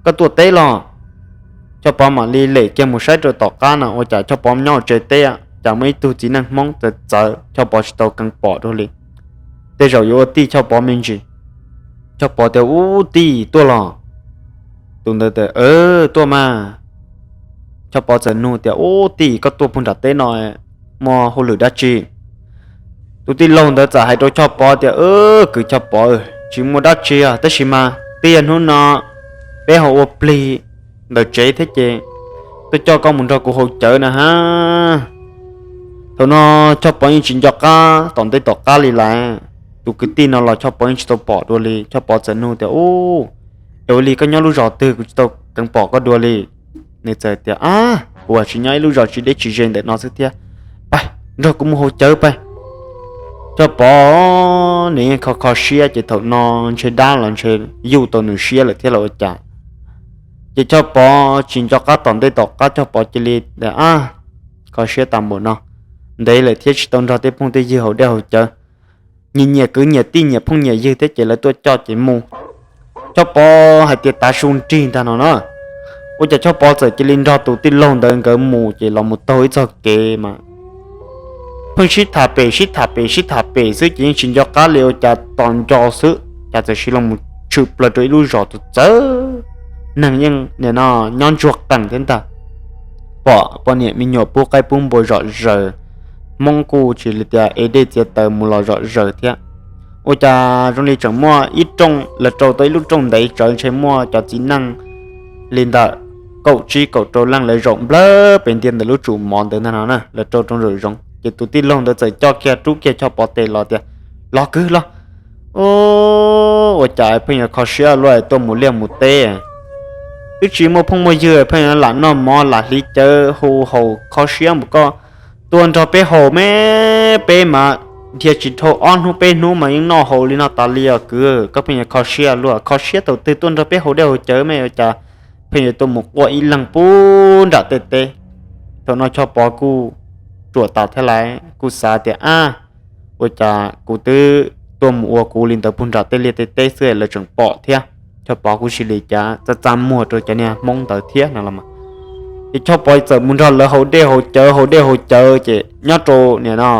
koj tuaj teb los? Choj Pov mam li lem kiag mus saib rau tom qab no ua cas Choj Pov nyob hauv tsev teb, cas muaj ib tug txiv neej Hmoob txawv txawv Choj Pov tsis tau keev pom dua li. Tej zaum yuav ua tij Choj Pov me ntsis. Choj Pov tias, Ub tij, tuaj los? Tus ntawd tias, Tuaj mas. Choj Pov txawm nug tias, Ub tij, koj tuaj puag nram teb no muaj hauj lwm dab tsi? Tus tij laug ntawd txawm hais rau Choj Pov tias, Kwv Choj Pov, tsis muaj dab tsi os, tab sis mas tiag hnub no peb ho ua plig ntawm tsev thiab ces tuaj coj koj mus nrog kuv haus cawv na ha. Thaum no Choj Pov yeej tsis nco qab tom ntej tom qab li lawm, tus kwv tij no los Choj Pov yeej tsis tau pom dua li. Choj Pov txawm nug tias, Ub, es ua li koj nyob lub zos twg, kuv tsis tau keev pom koj dua li? Nws txawm tias, Ab, kuv tsis nyob ib lub zos tsis deb tsis ze ntawm no xwb thiab, pab nrog kuv mus haus cawv pab. Choj Pov nws yeej kho kho siab ces thaum no ntshe dab los ntshe yuj tau nws siab lawm thiab los ua cas. Ces Choj Pov tsis nco qab tom ntej tom qab, Choj Pov cia li tias, Ab, kho siab tas npaum no, ntev lawm thiab tsis tau nrog tej phooj tej ywg haus dej haus cawv, nyiam nyiam kwv nyiam tij nyiam phooj nyiam ywg thiab ces lawv tuaj coj ces mus. Choj Pov hais tias tav su nrig ntag no na, ua cas Choj Pov txawm cia li nrog tus tij laug ntawd nkawd mus ces los mus taug ib txog kev mas pheej sib tham pem sib tham pem sib tham pem xwb ces yeej tsis nco qab li ua cas tos nco xwb cas txawm sis los mus tshwm plaws rau ib lub zos txawv txawv, neeg yeej nim no nyob ntsuag qees thiab ntag. Pom poj niam me nyuam pub qaib pub npua zom zaws, Hmoob kuj tsis li tias ev dej txiav taws mus los zom zaws thiab. Ua cas zoo li tseem muaj ib rooj, lawv rau tau ib lub rooj ntev tsawv ntshe muaj cov txiv neej li ntawm kaum tsib kaum rau leej lawv zaum nplawg pem ntiaj ntawm lub tsum mov ntawd ntag no na, lawv rau rau zaum zoov ces tus tij laug ntawd txawm coj kiag rub kiag Choj Pov tes los tias, Los kwv los. Ua cas pheej yuav kho siab luaj tuaj mus liaj mus teb, twb tsis muaj phooj muaj ywg pheej yuav lam noj mov lam hliv cawv hu haus kho siab npaum koj tuaj nrog peb haus me, peb mas dhia tsis dhau ob hnub peb hnub mas yeej noj haus li no tas li os kwv, koj pheej yuav kho siab luaj, kho siab thaum twg tuaj nrog peb haus dej haus cawv me, ua cas pheej yuav tuaj mus quaj ib leeg pub nram tej teb. Thaum no Choj Pov kuj ruam tas thiab lawm kuj xav tias, Ab, ua cas kuv twb tuaj mus ua kuv li ntawd pug nram tej liaj tej teb xwb lawv tseem pom thiab. Choj Pov kuj cia li cav txaj txaj muag rau cov niag Hmoob ntawd thiab no los mas, ces Choj Pov txawm mus nrog lawv haus dej haus cawv haus dej haus cawv ces nyob rau nim no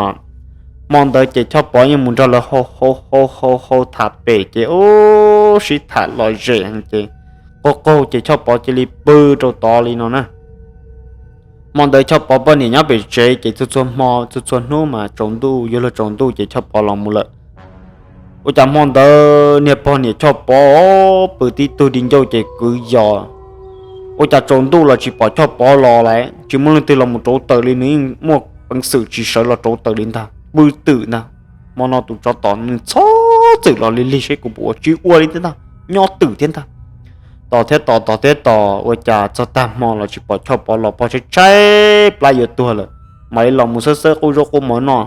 hmo ntawd ces Choj Pov yeej mus nrog lawv haus haus haus haus tham pem ces ub sib tham lom zem ces qaug qaug ces Choj Pov cia li pw rau tod li no na. Hmo ntawd Choj Pov poj niam nyob pem tsev ces txhua txhua hmo txhua txhua hnub mas tsaus ntuj yuav luag tsaus ntuj ces Choj Pov los mus lawm. Ua cas hmo ntawd niag pog niam Choj Pov pw tib tug di ncauj ces kwv yos. Ua cas tsaus ntuj los tsis pom Choj Pov los lawm, tsis muaj leej twg los mus rauv taws li, nws yeej muaj peev xwm tsis sawv los rauv taws li ntag, pw twm ntag. Hmo no tus tsov tom nws txhob txwm los li lig seb kuv puas ua, tsis ua li thiab ntag, nyob twm thiab ntag. Tos thiab tos tos thiab tos ua cas txog tag hmo los tsis pom Choj Pov los, pog tshaib tshaib plab yuav tuag lawm, mam li los mus xawb xawb qub zaub qub mov noj,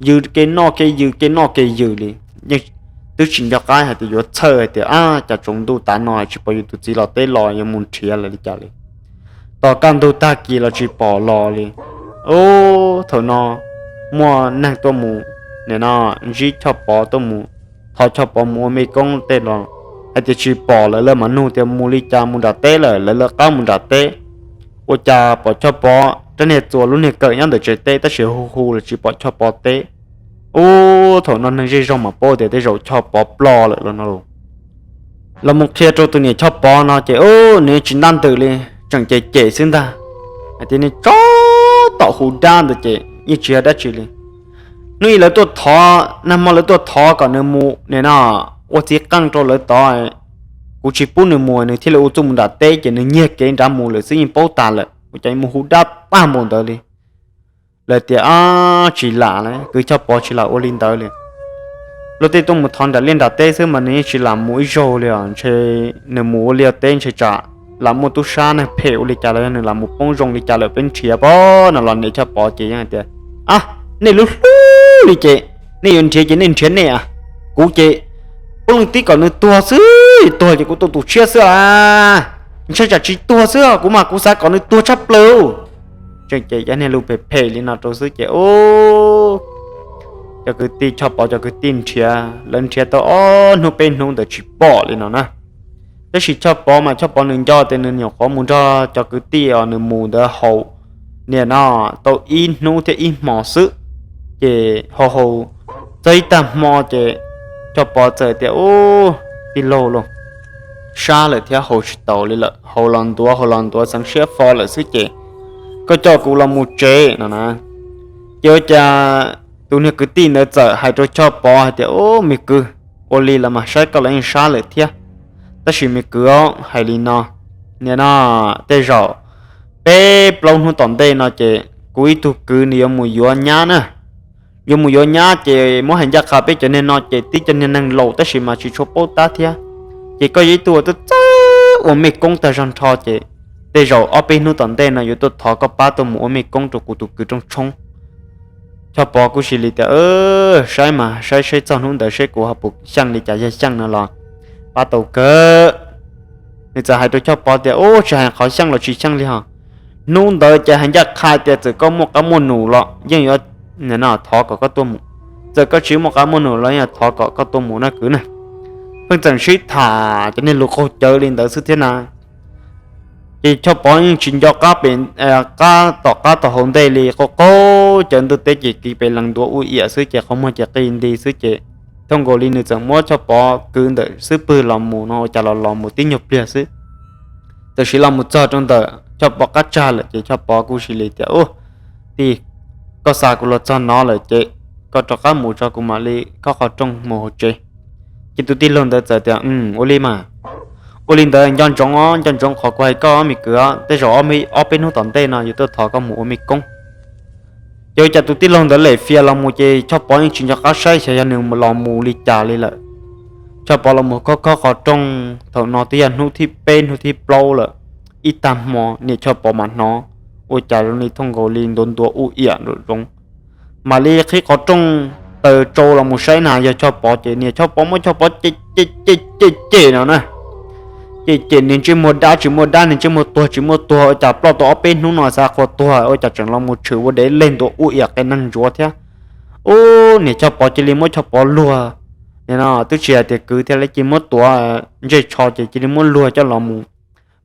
yws kev noj kev yws kev noj kev yws li. Yeej twb tsis nco qab hais tias yuav txhawj hais tias ab cas tsaus ntuj tav no tsis pom yus tus txiv los teb los yuav mus nrhiav lawm li cas li. Tos kaj ntug tag kis los tsis pom los li. Ub, thaum no muaj neeg tuaj mus, nim no ntsib Choj Pov tuaj mus, thov Choj Pov mus ua mej koob tej los hais tias tsis pom lawm, lawv mam nug tias mus li cas mus nram teb lawm, lawv lawv qab mus nram teb. Ua cas pom Choj Pov rab niag txuas lub niag kawm nyob ntawm tsev teb tab sis hu hu los tsis pom Choj Pov teb. Ub, thaum no neeg zej zog mam paub tias tej zaum Choj Pov ploj lawm los no los. Los mus qhia rau tus niam Choj Pov no ces ub, nws tsis ntab ntws li, tseem cem cem xwb ntag, hais tias nws tsov tom hu dab ntawd ces yeej tsis yog dab tsi li. Hnub ib lawv tuaj thov, nag hmo lawv tuaj thov kom nws mus nim no ua txiv qeej rau lawv tod, kuv tsis pub nws mus, nws thiaj li ua txuj mus nram teb ces nws nyiag kev nrad mus lawm xwb, yeej paub tas lawm, ua cas mus hu dab tag npaum ntawd li. Lawv tias, Ab, tsis lam li, kwv Choj Pov tsis lam ua li ntawd li. Luag tej tuaj mus thov nram liaj nram teb xwb mas nws yeej tsis lam mus ib zaug li os, ntshe nws mus ua liaj teb ntshe tsam lam muaj tub sab neeg phem ua li cas los yog nws lam mus poob zoo li cas lawm peb nrhiav pab no los niam Choj Pov ces yeej hais tias, Ab, nej lub hlub li ces nej yuav nrhiav ces nej nrhiav nej, kuv ces pub leej tib kom nws tuag xwb, tuag ces kuv tu tus tshiab xwb a, ntshai tsam tsis tuag xwb, kuv mas kuv xav kom nws tuag tshaj plaws. Tseem cem cov niag lus phem phem li no rau xwb ces ub, cov kwv tij, Choj Pov cov kwv tij nrhiav, lawv nrhiav tau ob hnub peb hnub ntawd tsis pom li no na. Tab sis Choj Pov mas Choj Pov nws nco tias nws nyuam qhuav mus nrog cov kwv tij uas nws mus ntawd haus niam no tau ib hnub thiab ib hmos xwb, ces haus haus txog ib tag hmo ces Choj Pov txawm tias, Ub, tij laug lauj, sab lawm thiab haus tsis taus li lawm, haus los ntuav haus los ntuav xeev siab fo lawm xwb ces koj coj kuv los mus tsev no na. Ces ua cas tus niag kwv tij ntawd txawm hais rau Choj Pov hais tias, Ub, me kwv, ua li los mas saib koj los yeej sab lawm thiab, tab sis me kwv, hais li no, niam no, tej zaum peb plaub hnub tom ntej no ces kuv ib tug kwv nws yuav mus yuav nyab na. Yuav mus yuav nyab ces muab hais ncaj qha peb cov niag no ces tib cov niag neeg laus tab sis mas tsis tshua paub tab thiab, ces koj yog ib tug uas txawj txawj ua mej koob tag zog nrho ces tej zaum ob peb hnub tom ntej no yuav tuaj thov koj pab tuaj mus ua mej koob rau kuv tus kwv Rooj Tshoob. Choj Pov kuj cia li tias, Saib mas saib seb txog hnub ntawd seb kuv ho puas xyeej li cas, yog xyeej no los pab tau kawg. Nws txawm hais rau Choj Pov tias, Ub, tsis hais qhov xyeej los tsis xyeej li hos, hnub ntawd ces hais ncaj qha tias txawm koj muaj qab muaj num los yeej yuav thov kom koj tuaj mus, txawm koj tsis muaj qab muaj num los yeej thov kom koj tuaj mus na kwv na. Pheej txawm sib tham cov niag lus qaug cawv li ntawd xwb thiab na. Ces Choj Pov yeej tsis nco qab pem, qab tom qab tom hauv ntej li, qaug qaug cawv ntuj teb ces kiv pes lees ntuav ua iam xwb ces qhov muag ces qi nti xwb ces thooj nkaus li nws txawm muab Choj Pov kwv ntawm xub pwg los mus no ua cas los los mus tib nyuag pliag xwb. Tam sim los mus txog rau ntawm Choj Pov qab tsag lawm ces Choj Pov kuj cia li tias, Ub, tij, koj xa kuv los txog no lawm ces koj rov qab mus tso, kuv mam li khob qhov rooj mus hauv tsev. Ces tus tij laug ntawd txawm tias, Ua li mas, ua li ntawd nco ntsoov os, nco ntsoov qhov kuv hais koj me kwv, tej zaum ob peb hnub tom ntej no yuav tuaj thov koj mus ua mej koob. Ces ua cas tus tij laug ntawd lem fias los mus ces Choj Pov yeej tsis nco qab saib xyov yog nws los mus li cas li lawm. Choj Pov los mus khob khob qhov rooj, thaum no twb yog hnub thib peb hnub thib plaub lawm. Ib tag hmo niam Choj Pov mam hnov ua cas zoo li thooj nkaus li ntuav ntuav ua iam nram zoov, mam li qhib qhov rooj taws tsau los mus saib na yog Choj Pov ces niam Choj Pov muab Choj Pov cem cem cem cem no na. Cem cem nws ntsej muag dab tsis muaj dab, nws ntsej muag tuag tsis muaj tuag, ua cas ploj tau ob peb hnub no xav qhuas tuag ua cas tseem los mus tshwm ua dev leg ntuav ua iam qe neeg ntsuav thiab. Ub, niam Choj Pov cia li muab Choj Pov luag, nim no twb tsis hais tias kwv thiab li, cia li muab tuav ntsej tsho ces cia li muab luag coj los mus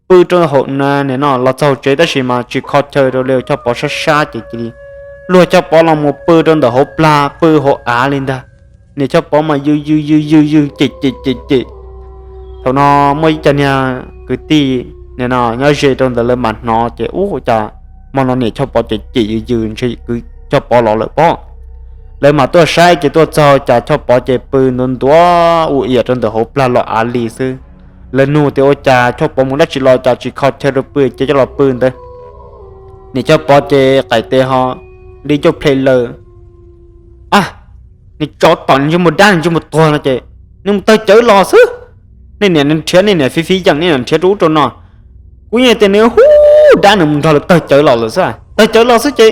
pw rau hauv, nim no los txog hauv tsev tab sis mas tsis kho chaw rau li, Choj Pov sab sab ces cia li luag Choj Pov los mus pw rau ntawm hauv plag, pw hauv av li ntag. Niam Choj Pov mas yws yws yws yws yws cem cem cem cem. Thaum no muaj ib co niag kwv tij nim no nyob ze rau ntawd lawv mam hnov ces ub, ua cas hmo no niam Choj Pov cem cem yws yws ntshe kwv Choj Pov los lawm pob. Lawv mam tuaj saib ces tuaj txog cas Choj Pov ces pw ntuav ntuav ua iam rau ntawm hauv plag los av li xwb. Lawv nug tias ua cas Choj Pov mus dab tsi los cas tsis kho chaw rau pw ces coj los pw ntawd. Niam Choj Pov ces qaim tes ho li ncauj ple laws. A, nws tsov tom nws ntsej muag dab nws ntsej muag tuag no ces nws mus tawg cawv los xwb. Nej niam nrhiav nej niam fiv fiv yeem nej niam nrhiav rau ub rau no. Kuv yeej tias nws hu dab nws mus nrog lawv tawg cawv los lawm xwb. Tawg cawv los xwb ces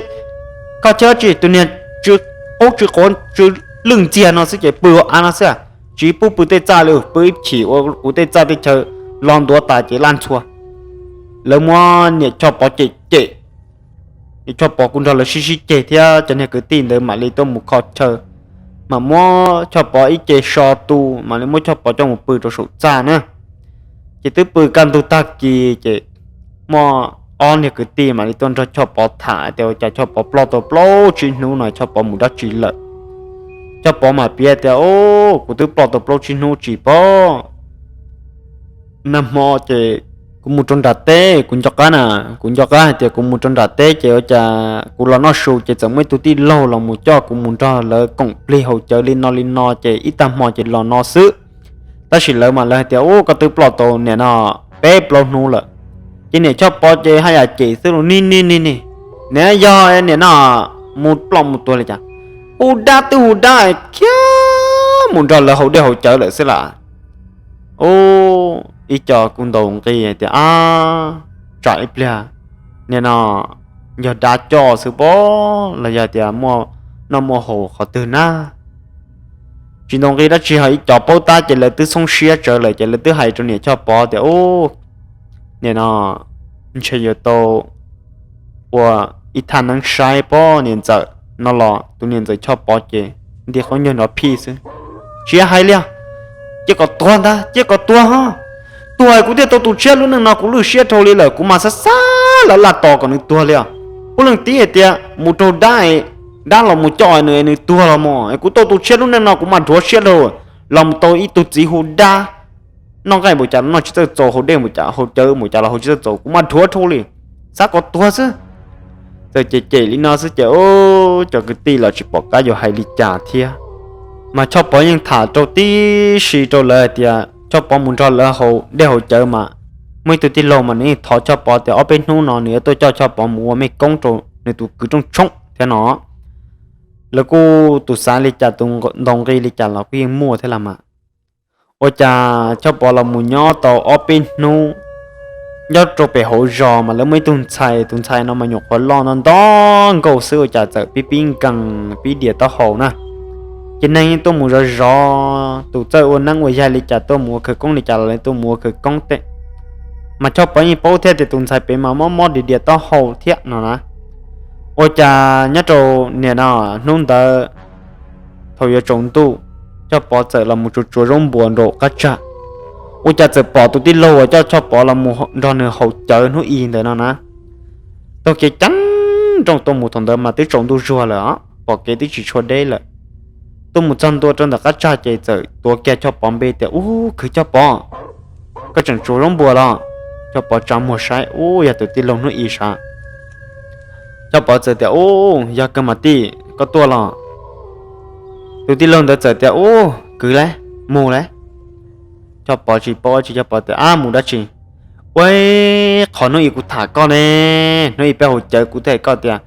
kho chaw tsis, tus niag tsw qub tsw quav tsw lwj ntxiag no xwb ces pw hauv av no xwb. Tsis pub pw tej txaj li, pw ib chim ua kuv tej txaj tej chaw los ntuav tas ces laj ntxhua. Lawv muab niam Choj Pov cem cem. Niam Choj Pov kuj nrog lawv sib sib ceg thiab cov niag kwv tij ntawd mam li tuaj mus kho chaw, mam muab Choj Pov ib ce so tu mam li muab Choj Pov coj mus pw rau saum txaj na. Ces twb pw kaj ntug tag kis ces muaj ob niag kwv tij mam li tuaj nrog Choj Pov tham tias ua cas Choj Pov ploj tau plaub tsib hnub no Choj Pov mus dab tsi lawm. Choj Pov mam piav tias, Ub, kuv twb ploj tau plaub tsib hnub tsis pom nag hmo ces kuv mus rau nram teb, kuv nco qab na, kuv nco qab hais tias kuv mus rau nram teb ces ua cas kuv los noj su ces txawm muaj ib tug tij laug los mus coj kuv mus nrog lawv koom plig haus cawv li no li no ces ib tag hmo ces los no xwb. Tab sis lawv mas lawv hais tias, Ub, koj twb ploj tau niam no peb plaub hnub lawm. Ces niam Choj Pov ces haj yam cem xwb los, Ni ni ni ni, niam yog niam no mus ploj mus tuag li cas? Hu dab twb hu dab khiav mus nrog lawv haus dej haus cawv lawm xwb las. Ub, ib co kuj ntaus nqi tias, Ab, tsam ib pliag niam no yog dab coj xwb pob los yog tias muaj noj muaj haus qhov twg na. Tsis ntaus nqi dab tsi ho ib co paub tab ces lawv twb xoob siab tsawv lawm ces lawv twb hais rau niam Choj Pov tias, Ub, niam no ntshe yuav tau ua ib thaj neeb saib pob niam ntxawm no los tus niam ntxawm Choj Pov ces nti qhob nyuag nrov phij xwb. Tsis hais li, cia kom tuag ntag, cia kom tuag ho. Tuag kuv thiaj tau tu siab, lub neej no kuv lwj siab dhau li lawm, kuv mas xav xav lawv laj tos kom nws tuag li os. Puav leej tib hais tias mus raug dab, dab los mus coj nws, nws tuag los mas kuv tau tu siab, lub neej no kuv mas dhuav siab dhau. Los mus tau ib tug txiv hu dab, noj nqaij npaum cas los noj tsis txawj txaus, haus dej npaum cas, haus cawv npaum cas los haus tsis txawj txaus, kuv mas dhuav dhau li, xav kom tuag xwb. Txawm cem cem li no xwb ces cov kwv tij los tsis pom qab yuav hais li cas thiab. Mas Choj Pov yeej tham rau tib si rau lawv hais tias Choj Pov mus nrog lawv haus dej haus cawv mas muaj ib tug tij laug mas nws yeej thov Choj Pov tias ob peb hnub no nws yuav tuaj coj Choj Pov mus ua mej koob rau nws tus kwv Rooj Tshoob thiab no. Lawv kuj tus xav li cas tus ntaus nqi li cas los kuj yeej muaj thiab las mas. Ua cas Choj Pov los mus nyob tau ob peb hnub nyob rau pem hauv zos mas lawv muaj ib tug ntxhais, tus ntxhais no mas nyuam qhuav loj nto nto nkauj xwb ua cas txawm pib pib nkees pib dias taub hau na. Ces neeg yeej tuaj mus zov zov, tus txawj ua neeb ua yaig li cas tuaj mus ua khawv koob li cas los tuaj mus ua khawv koob tej. Mas Choj Pov yeej paub thiab tias tus ntxhais pem mas mob mob dias dias taub hau thiab no na. Ua cas nyob rau niam no hnub ntawd thaum yuav tsaus ntuj, Choj Pov txawm los mus tsuav tsuav zaub npuas nraum qab tsag. Ua cas txawm pom tus tij laug uas coj Choj Pov los mus nrog nws haus cawv hnub i ntawd no na, taug kev ceeb nrooj tuaj mus, thaum ntawd mas twb tsaus ntuj zuag lawm, pom kev twb tsis tshua deb lawm. Tuaj mus txog ntua rau ntawm qab tsag ces txawm tuav kiag Choj Pov npe tias, Ub, kwv Choj Pov, koj tseem tsuav zaub npuas los? Choj Pov tsa muag saib, ub, yog tus tij laug hnub i sav. Choj Pov txawm tias, Ub, yog kawg mas tij, koj tuaj los? Tus tij laug ntawd txawm tias, Ub, kwv lauj, mus lauj. Choj Pov tsis paub tsis, Choj Pov tias, Ab, mus dab tsi? Ua, qhov hnub i kuv tham koj ne, hnub i peb haus cawv kuv thiaj hais koj tias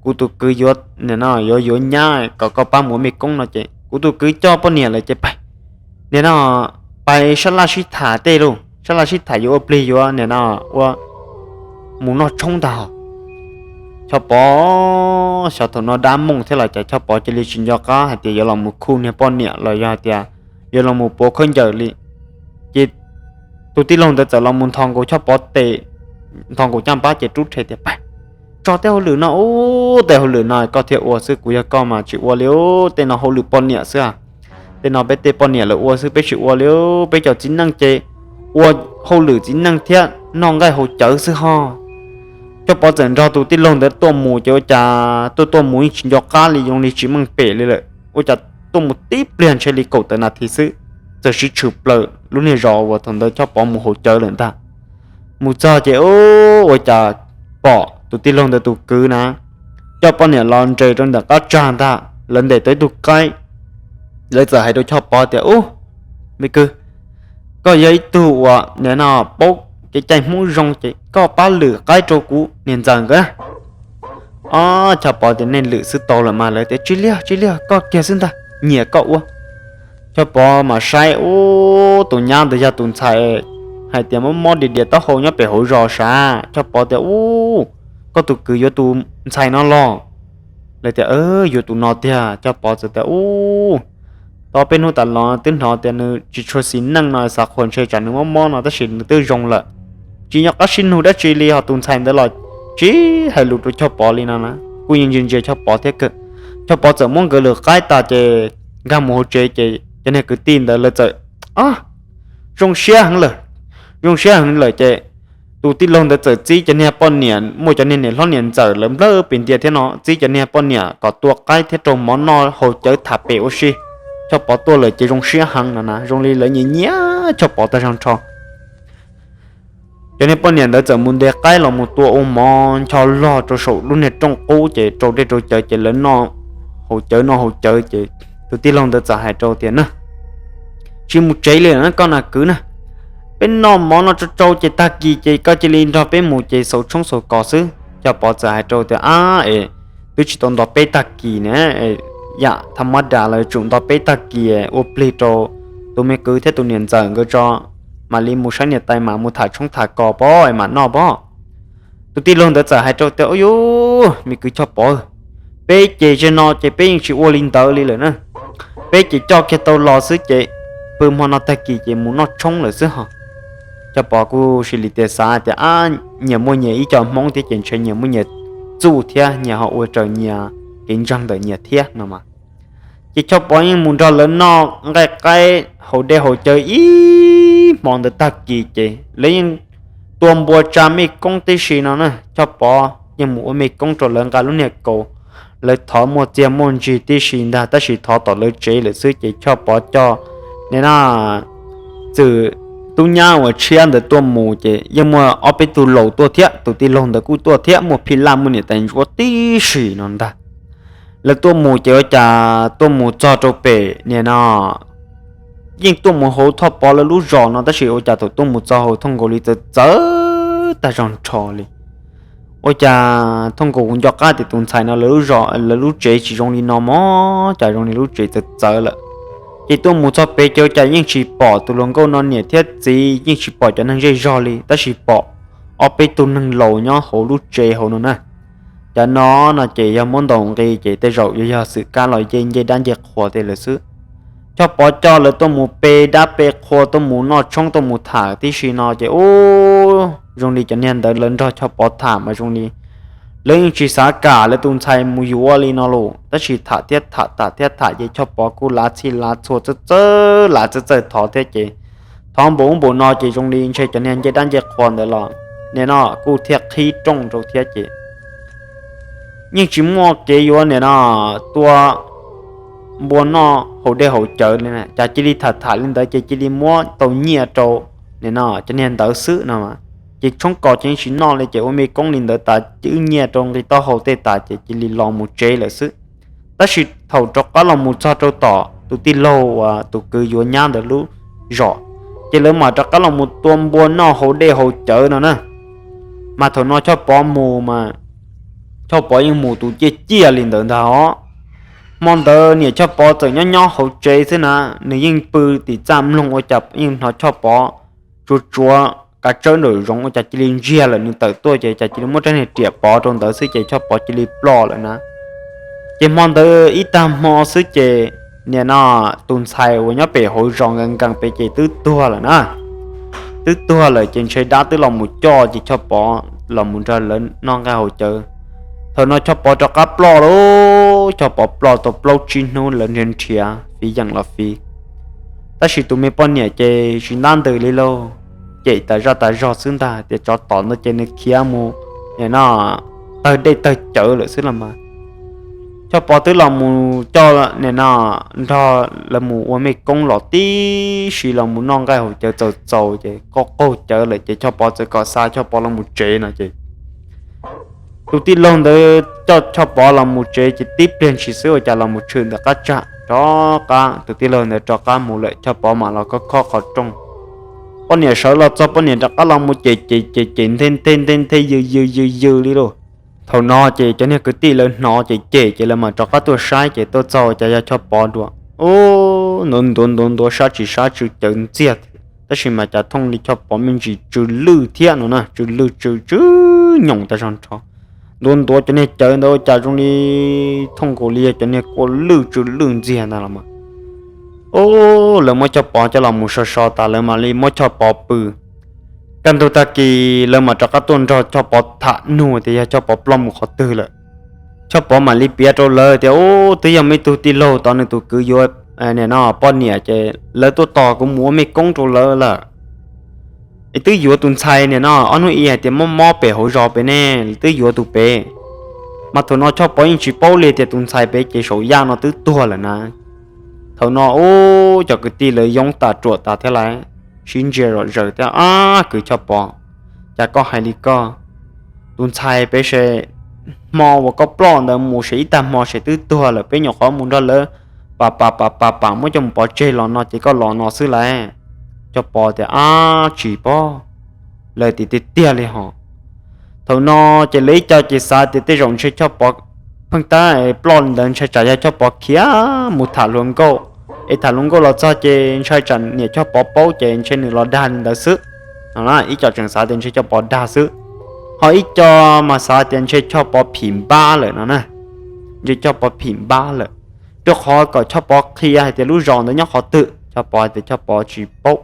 kuv tus kwv yuav, nim no yuav yuav nyab kom koj pab mus ua mej koob no ces kuv tus kwv coj poj niam lawm ces pais, nim no pais sab laj sib tham tej lus, sab laj sib tham yuav ua plig yuav nim no ua mus noj tshoob ntag. Choj Pov xyov thaum no dab mooj thiab los cas Choj Pov cia li tsis nco qab hais tias yuav los mus khu niag poj niam los yog hais tias yuav los mus puav khaub ncaws li. Ces tus tij laug ntawd txawm los mus nthos nkaus Choj Pov tes, nthos nkaus caj npab ces rub rhe tias, Pais, tso tej hauj lwm no, ub, tej hauj lwm no koj thiaj ua xwb, kuv yog koj mas tsis ua li. Tej no hauj lwm poj niam xwb, tej no peb tej poj niam lawv ua xwb, peb tsis ua li. Peb cov txiv neej ces ua hauj lwm txiv neej thiab noj nqaij haus cawv xwb ho. Choj Pov txawm nrog tus tij laug ntawd tuaj mus ces ua cas tuaj tuaj mus yeej tsis nco qab li, zoo li tsis meej pem li lawm, ua cas tuaj mus tib pliag ntshe li kaum tawm nas this xwb, txawm sib tshwm plaws lub niag zos uas thaum ntawd Choj Pov mus haus cawv lawm ntag. Mus txog ces ua cas pom tus tij laug ntawd tus kwv na coj poj niam los nres rau ntawm qab tsag ntag, lawv ntes tau ib tug qaib. Lawv txawm hais rau Choj Pov tias, Ub, me kwv, koj yog ib tug uas nim no paub kev cai Hmoob zoo ces koj pab lwm qaib rau kuv niam ntxawm nkawd. Ob, Choj Pov tias, Nej lwm xwb tau lawm mas. Lawv tias, Tsis liag, tsis liag, koj kiag xwb ntag, nyiam koj ua. Choj Pov mas saib, ub, tus nyab ntawd yog tus ntxhais hais tias mob mob dias dias taub hau nyob pem hauv zos sav. Choj Pov tias, Ub, koj tus kwv yuav tus ntxhais no los? Lawv tias, Yuav tus no tiag. Choj Pov txawm tias, Ub, tau peb hnub tas los twb hnov tias nws tsis tshua xis neej no, xav qhuas ntshe tsam nws mob mob no tab sis nws twb zoo lawm. Tsis nco qab sib nug dab tsi li, ho tus ntxhais ntawd los tsis hais lus rau Choj Pov li no na, kuj yeej ntsia ntsia Choj Pov thiab kawg. Choj Pov txawm muab nkawd lwm qaib tas ces nkag mus hauv tsev ces cov niag kwv tij ntawd lawv txawm zoo siab heev lawm. Zoo siab heev lawm ces tus tij laug ntawd txawm txib cov niag poj niam, muaj cov niag niam hlob niam ntxawm lawv nplawg pem ntias thiab no, txib cov niag poj niam kom tua qaib thiab rau mov noj haus cawv tham pem ua si. Choj Pov tuaj lawm ces zoo siab heev no na, zoo li lawv nyiam nyiam Choj Pov tag zog nrho. Cov niag poj niam ntawd txawm mus ntes qaib los mus tua ua mov ncho log rau saum lub niag rooj qub ces rau dej rau cawv ces lawv noj haus cawv noj haus cawv ces tus tij laug ntawd txawm hais rau tias na, tsis mus tsev li na koj na kwv na, peb noj mov no tsau tsau ces tag kis ces koj cia li nrog peb mus ces xaus tshoob xaus kos xwb. Choj Pov txawm hais rau tias, ab es twb tsis tau nto peb tag kis na, yam thaj mab das los yuav tsum nto peb tag kis ua plig rau tus me kwv thiab tus niam ntxawm nkawd tso, mam li mus saib niam tais mam mus tham tshoob tham kos pob es mam noj pob. Tus tij laug ntawd txawm hais rau tias, ub yuv, me kwv Choj Pov, peb ces zaum no ces peb yeej tsis ua li ntawd li lawm na, peb ces coj kiag tau los xwb ces pw hmo no tag kis ces mus noj tshoob lawm xwb ho. Choj Pov kuj sis li tias xav tias, ab, nyias muaj nyias ib co hmoob thiab ces ntshe nyias muaj nyias txuj thiab nyias ho ua raws nyias kev ntseeg ntawm nyias thiab no mas. Ces Choj Pov yeej mus nrog lawv noj nqaij qaib haus dej haus cawv ib hmo ntawd tag kis ces lawv yeej tua npua tsa mej koob tib si no na. Choj Pov yeej mus ua mej koob rau lawv nqa lub niag kaus, lawv thov muaj txiag muaj ntsig tib si ntag tab sis thov tom lawv tsev lawm xwb ces Choj Pov coj nim no txwm tub nyab uas tshiab ntawd tuaj mus ces yeej muaj ob peb tug laus tuaj thiab, tus tij laug ntawd kuj tuaj thiab, muaj phij laj muaj niam tais ntsuab tib si no ntag. Lawv tuaj mus ces ua cas tuaj mus txog rau pem nim no yeej tuaj mus hauv Choj Pov lawv lub zos no tab sis ua cas thaum tuaj mus txog hauv thooj nkaus li txawv txawv tag zog nrho li. Ua cas thooj nkaus kuv nco qab tias tus ntxhais no lawv lub zos lawv lub tsev tsis zoo li no mog, cas zoo li lub tsev txawv txawv lawm. Ces tuaj mus txog pem ces ua cas yeej tsis pom tus hluas nkauj no niam thiab txiv, yeej tsis pom cov neeg zej zog li tab sis pom ob peb tug neeg laus nyob hauv lub tsev hauv no na. Cov no no ces yog muab ntaus nqi ces tej zaum yuav yog xwm kab los nce ncej dab ncej qhua tej lawm xwb. Choj Pov coj lawv tuaj mus pe dab pe qhua tuaj mus noj tshoob tuaj mus tham tib si no ces ub zoo li cov niag ntawd lawv nrog Choj Pov tham mas zoo li lawv yeej tsis xav kam lawv tus ntxhais mus yuav li no los tab sis tham thiab tham tham thiab tham ces Choj Pov kuj lav txhij lav txhua txawj txawj lav txawj txawj thov thiab ces thov npaum ub npaum no ces zoo li ntshe cov niag ncej dab ncej qhua ntawd los nim no kuj thiaj qhib rooj rau thiab ces yeej tsis muaj kev yuav nim no tua npua noj haus dej haus cawv li, cas cia li tham tham li ntawd ces cia li muab tau nyiaj rau nim no cov niag ntawd xwb no. Ces tshoob kos ces yeej tsis noj li ces ua me koob li ntawd tas ces wb nyiaj rau nqi taub hau tej tas ces cia li los mus tsev lawm xwb. Tab sis thaum rov qab los mus txog rau tom tus tij laug uas tus kwv yuav nyab ntawd lub zos, ces lawv mam rov qab los mus tua npua noj haus dej haus cawv no na. Mas thaum no Choj Pov mus mas Choj Pov yeej mus tus ciaj ciaj li ntawd ntag os. Hmo ntawd niam Choj Pov txawm nyob nyob hauv tsev xwb na, nws yeej pw tim txaj mloog ua cas yeej hnov Choj Pov tsuav tsuav kav tsawb nraum zoov ua cas cia li ntsiag lawm, nws tawm tuaj ces cas cia li muab rab niag riam pov rau ntawd xwb ces Choj Pov cia li ploj lawm na. Ces hmo ntawd ib tag hmo xwb ces nim no tus ntxhais uas nyob pem hauv zos nkees nkees pem ces twb tuag lawm na. Twb tuag lawm ces ntshe dab twb los mus coj ces Choj Pov los mus nrog lawv noj nqaij haus cawv. Thaum no Choj Pov rov qab ploj lauj, Choj Pov ploj tau plaub tsib hnub lawv nrhiav nrhiav fiv yeem los fiv, tab sis tus me poj niam ces tsis ntab ntws li lauj, cem tas zaj tas zog xwb ntag tias tsov tom ntawd ces nws khiav mus nim no tawg dej tawg cawv lawm xwb los mas. Choj Pov twb los mus coj nim no nrog lawv mus ua mej koob los tib si los mus noj nqaij haus cawv txaus txaus ces qaug qaug cawv lawm ces Choj Pov txawm kom xa Choj Pov los mus tsev no ces tus tij laug ntawd coj Choj Pov los mus tsev ces tib pliag ntshis xwb ua cas los mus tshwm ntawm qab tsag rov qab, tus tij laug ntawd rov qab mus lawm Choj Pov mam los khob khob qhov rooj. Poj niam sawv los txog poj niam rov qab los mus cem cem cem cem nthe nthe nthe nthe yws yws yws yws li lauj. Thaum no ces cov niag kwv tij lawv hnov ces cem ces lawv mam rov qab tuaj saib ces tuaj txog ua cas yog Choj Pov dua. Ub, ntuav ntuav ntuav ntuav sab tsis sab tsw cawv ntxiag, tab sis mas cas thooj li Choj Pov me ntsis tsw lwj thiab no na, tsw lwj tsw tsw nyoos tas zog nrho. Ntuav ntuav cov niag cawv ntawd ua cas zoo li thooj nkaus li yog cov niag kua lwj tsw lwj ntxiag ntag los mas. Ub, lawv muab Choj Pov coj los mus so so tas lawv mam li muab Choj Pov pw. Kaj ntug tag kis lawv mam rov qab tuaj nrog Choj Pov tham nug tias yog Choj Pov ploj mus qhov twg lawm. Choj Pov mam li piav rau lawv tias ub, twb yog muaj ib tug tij laug tod nws tus kwv yuav nim no poj niam ces lawv tuaj tos kuv mus ua mej koob rau lawv lawm. Es twb yuav tus ntxhais nim no ob hnub ib hais tias mob mob pem hauv zos pem ne, twb yuav tus pem. Mas thaum no Choj Pov yeej tsis paub li tias tus ntxhais pem ces saum yaj no twb tuag lawm na. Thaum no ub, cov kwv tij lawv yoob tas ruam tas thiab lawv sib ntsia zom zaws thiab, ab, kwv Choj Pov, tas koj hais li koj, tus ntxhais peb se hmo uas koj ploj ntawd mus se ib tag hmo se twb tuag lawm, peb nyuam qhuav mus nrog lawv pam pam pam pam pam muab coj mus pov tseg los no ces koj los no xwb lauj. Coj Pov tias, Ab, tsis pom, lawv tias tiag tiag li hos. Thaum no ces lawv ib co ces xav tias tej zaum ntshe Choj Pov pheej tab ploj li ntawd, ntshai tsam yog Choj Pov khiav mus tham hluas nkauj, es tham hluas nkauj los txog ces ntshai tsam niam Choj Pov paub ces ntshe nws los dag li ntawd xwb no. Ib co tseem xav tias ntshe Choj Pov dag xwb, ho ib co mas xav tias ntshe Choj Pov phim npab lawm no na. Ntshe Choj Pov phim npab lawm, rau qhov kom Choj Pov qhia hais tias lub zos ntawd nyob qhov twg, Choj Pov hais tias Choj Pov tsis paub,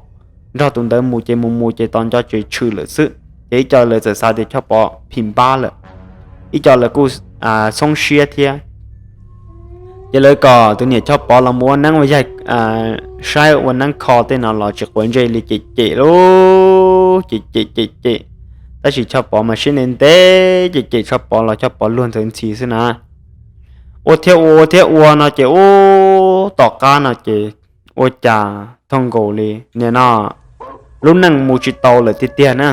nrog tus ntawd mus ces mus mus ces tos nco ces tshwm lawm xwb. Ces ib co lawv txawm xav tias Choj Pov phim npab lawm, ib co lawv kuj xoob siab thiab. Ces lawv kom tus niam Choj Pov los mus ua neeb ua yaig, saib ua neeb kho tej no los tsis quav ntsej li, cem cem lauj, cem cem cem cem. Tab sis Choj Pov mas siab ntev ntev, cem cem Choj Pov los Choj Pov luag ntxhi ntxhi xwb na. Ua thiab ua, ua thiab ua no ces ub, tom qab no ces ua cas thooj nkaus li nim no lub neej mus tsis tau lawm tiag tiag na.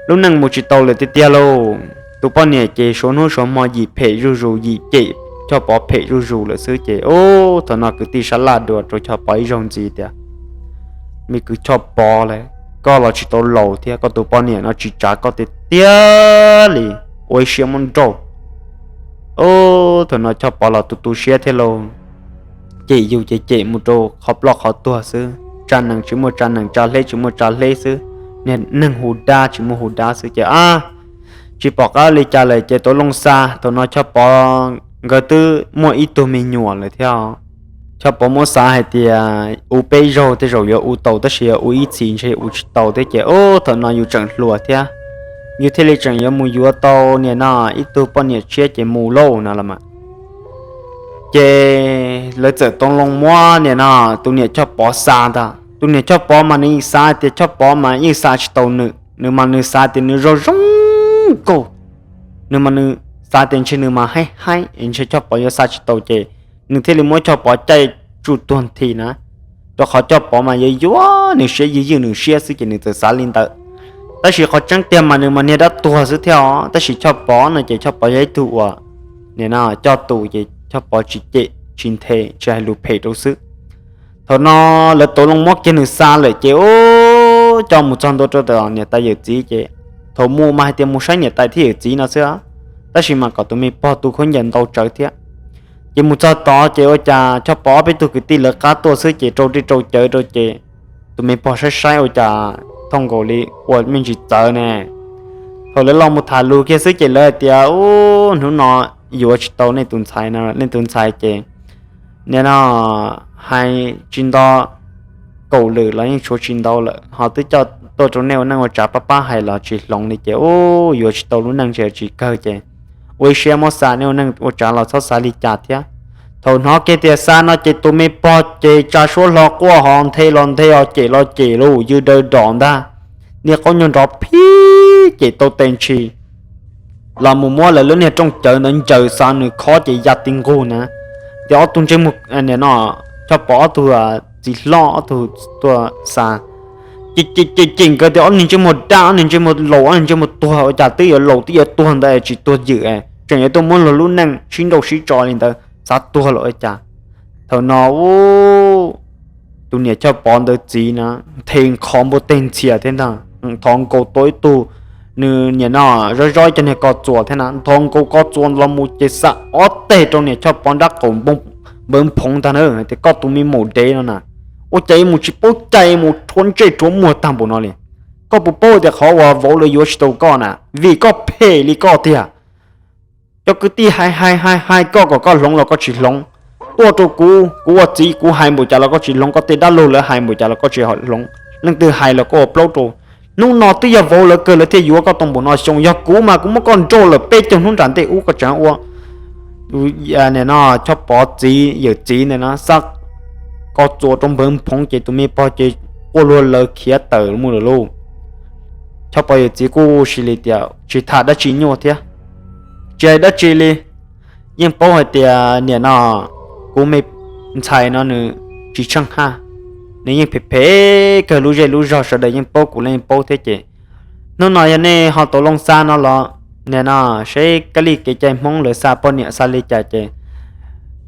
Lub neej mus tsis tau lawm tiag tiag lauj. Tus poj niam ces suav hnub suav hmo yim phem zuj zus, yim cem Choj Pov phem zuj zus lawm xwb ces ub, thaum no kwv tij sab laj dua rau Choj Pov ib zaug ntxiv tias, Me kwv Choj Pov lauj, koj los tsis tau laus thiab, koj tus poj niam no tsis tsav koj tiag tiag li, ua ib siab muab nrauj. Ub, thaum no Choj Pov los tu tu siab thiab lauj. Cem yus ces cem mus rau qhov ploj qhov tuag xwb, tsa nees tsis muaj tsa nees, tsa hleb tsis muaj tsa hleb xwb, niag neeg hu dab tsis muaj hu dab xwb ces ab, tsis pom qab li cas lawm ces tau loo xa. Thaum no Choj Pov nkawd twb muaj ib tug me nyuam lawm thiab. Choj Pov muab xav hais tias ua peb zaug tej zaum yuav ua tau tab sis ua ib txhis ntshe ua tsis tau thiab ces ub, thaum no yus tseem hluas thiab, yus thiaj li tseem yuav mus yuav tau nim no ib tug poj niam tshiab ces mus lauj no los mas. Ces lawv txawm tau loo muab nim no tus niam Choj Pov xa ntag. Tus niam Choj Pov mas nws xav tias Choj Pov mas yeej xa tsis tau nws, nws mas nws xav tias nws zoo zoo nkauj, nws mas nws xav tias ntshe nws mas haib haib es ntshe Choj Pov yuav xa tsis tau ces nws thiaj li muab Choj Pov caij tsuj tuag nthi na, rau qhov Choj Pov mas yuav yuav nws siab ywj ywj nws siab xwb ces nws txawm xav li ntawd. Tab sis qhov tseeb tiag mas nws mas niag dab tuag xwb thiab os, tab sis Choj Pov no ces Choj Pov yog ib tug uas nim no coj tus ces Choj Pov tsis cem tsis nthe tsis hais lus phem rau xwb. Thaum no lawv tau loo muab kiag nws xa lawm ces ub, coj mus txog ntua rau tom niam tais yawm txiv ces thaum mus mas hais tias mus saib niam tais thiab yawm txiv no xwb, tab sis mas kom tus me pog tu khaub ncaws ntau tsawv thiab. Ces mus txog tod ces ua cas Choj Pov ob peb tug kwv tij lawv qab tuaj xwb ces rau dej rau cawv rau ces tus me pog saib saib ua cas thooj nkaus li ua me ntsis txawv ne. Thaum lawv los mus tham lus kiag xwb ces lawv hais tias, Ub, hnub no yuav tsis tau nej tus ntxhais no, nej tus ntxhais ces nim no hais tsis nto, kaum lwm los yeej tshuav tsis ntau lawm, ho twb coj tuaj rau nej ua neej ua tsav pab pab hais los tsis hloov li ces ub, yuav tsis tau lub neej ntshe tsis kawg ces ua ib siab muab xa, nej ua neej ua tsav los txhob xav li cas thiab. Thaum hnov kiag tias xa no ces tus me pog ces tsa suab hlo quaj ho nthe los nthe os, cem los cem lauj, ywj daw dom ntag, niag qaub nyuag nrov phib cem tau tes ntshis los mus muab lawv lub niag rooj cawv ntawd ncaws xa nws khob ces ya ti nqug na. Ces ob tug ntsej muag, nim no Choj Pov ob tug txiv hlob ob tug tuaj xa, ces cem cem nkawd tias ob niag ntsej muag daj, ob niag ntsej muag laus, ob niag ntsej muag tuag, ua cas twb yuav laus twb yuav tuag ntawd tsis tuag ywm, tseem yuav tuaj muab luag lub neej sib nrauj sib tso li ntawd, xav tuag los ua cas. Thaum no ub, tus niam Choj Pov ntawd txiv na nthe nqho npua teg ntxhias thiab ntag, thov nkaus tau ib tug, nws nim no zov zov ib co niag ko txuas thiab na, thov nkaus ko txuas los mus ces xa ob teg rau niam Choj Pov nrab qaum npawv nphoov ntag na, tias koj tus me maum dev no na, ua cas yuav mus tsis paub cai mus rhuav ntsej rhuav muag tag npaum no li. Koj puas paub tias qhov uas vauv lawv yuav tsis tau koj na vim koj phem li koj tiag. Cov kwv tij hais hais hais hais koj kom koj hloov los koj tsis hloov. Tuaj rau kuv, kuv ua txiv kuv hais npaum cas los koj tsis hloov, koj tej dab laug lawv hais npaum cas los koj tsis hloov, leej twg hais los koj ua plaub rau. Hnub no twb yog vauv lawv kawg lawv thiaj yuav koj tau npaum no, xyoo yog kuv mas kuv muab koj nrauj lawm peb caug hnub nram ntej ub koj tseem ua. Nim no Choj Pov txiv yawm txiv ntawd na xa ko txuas rau npawv nphoov ces tus me pog ces quaj luag lawv khiav tawm mus lawm lauj. Choj Pov yawm txiv kuj sis li tias tsis tham dab tsi nyuaj thiab, tsis hais dab tsi li. Yeej paub hais tias nim no kuv me ntxhais no nws tsis tsheej haj, nws yeej phem phem kawg, lub zej lub zog sawv daws yeej paub, kuv los yeej paub thiab ces Hnub no yog nej ho tau loo xa no los, nim no seb kab li kev cai Hmoob lawv xa poj niam xa li cas ces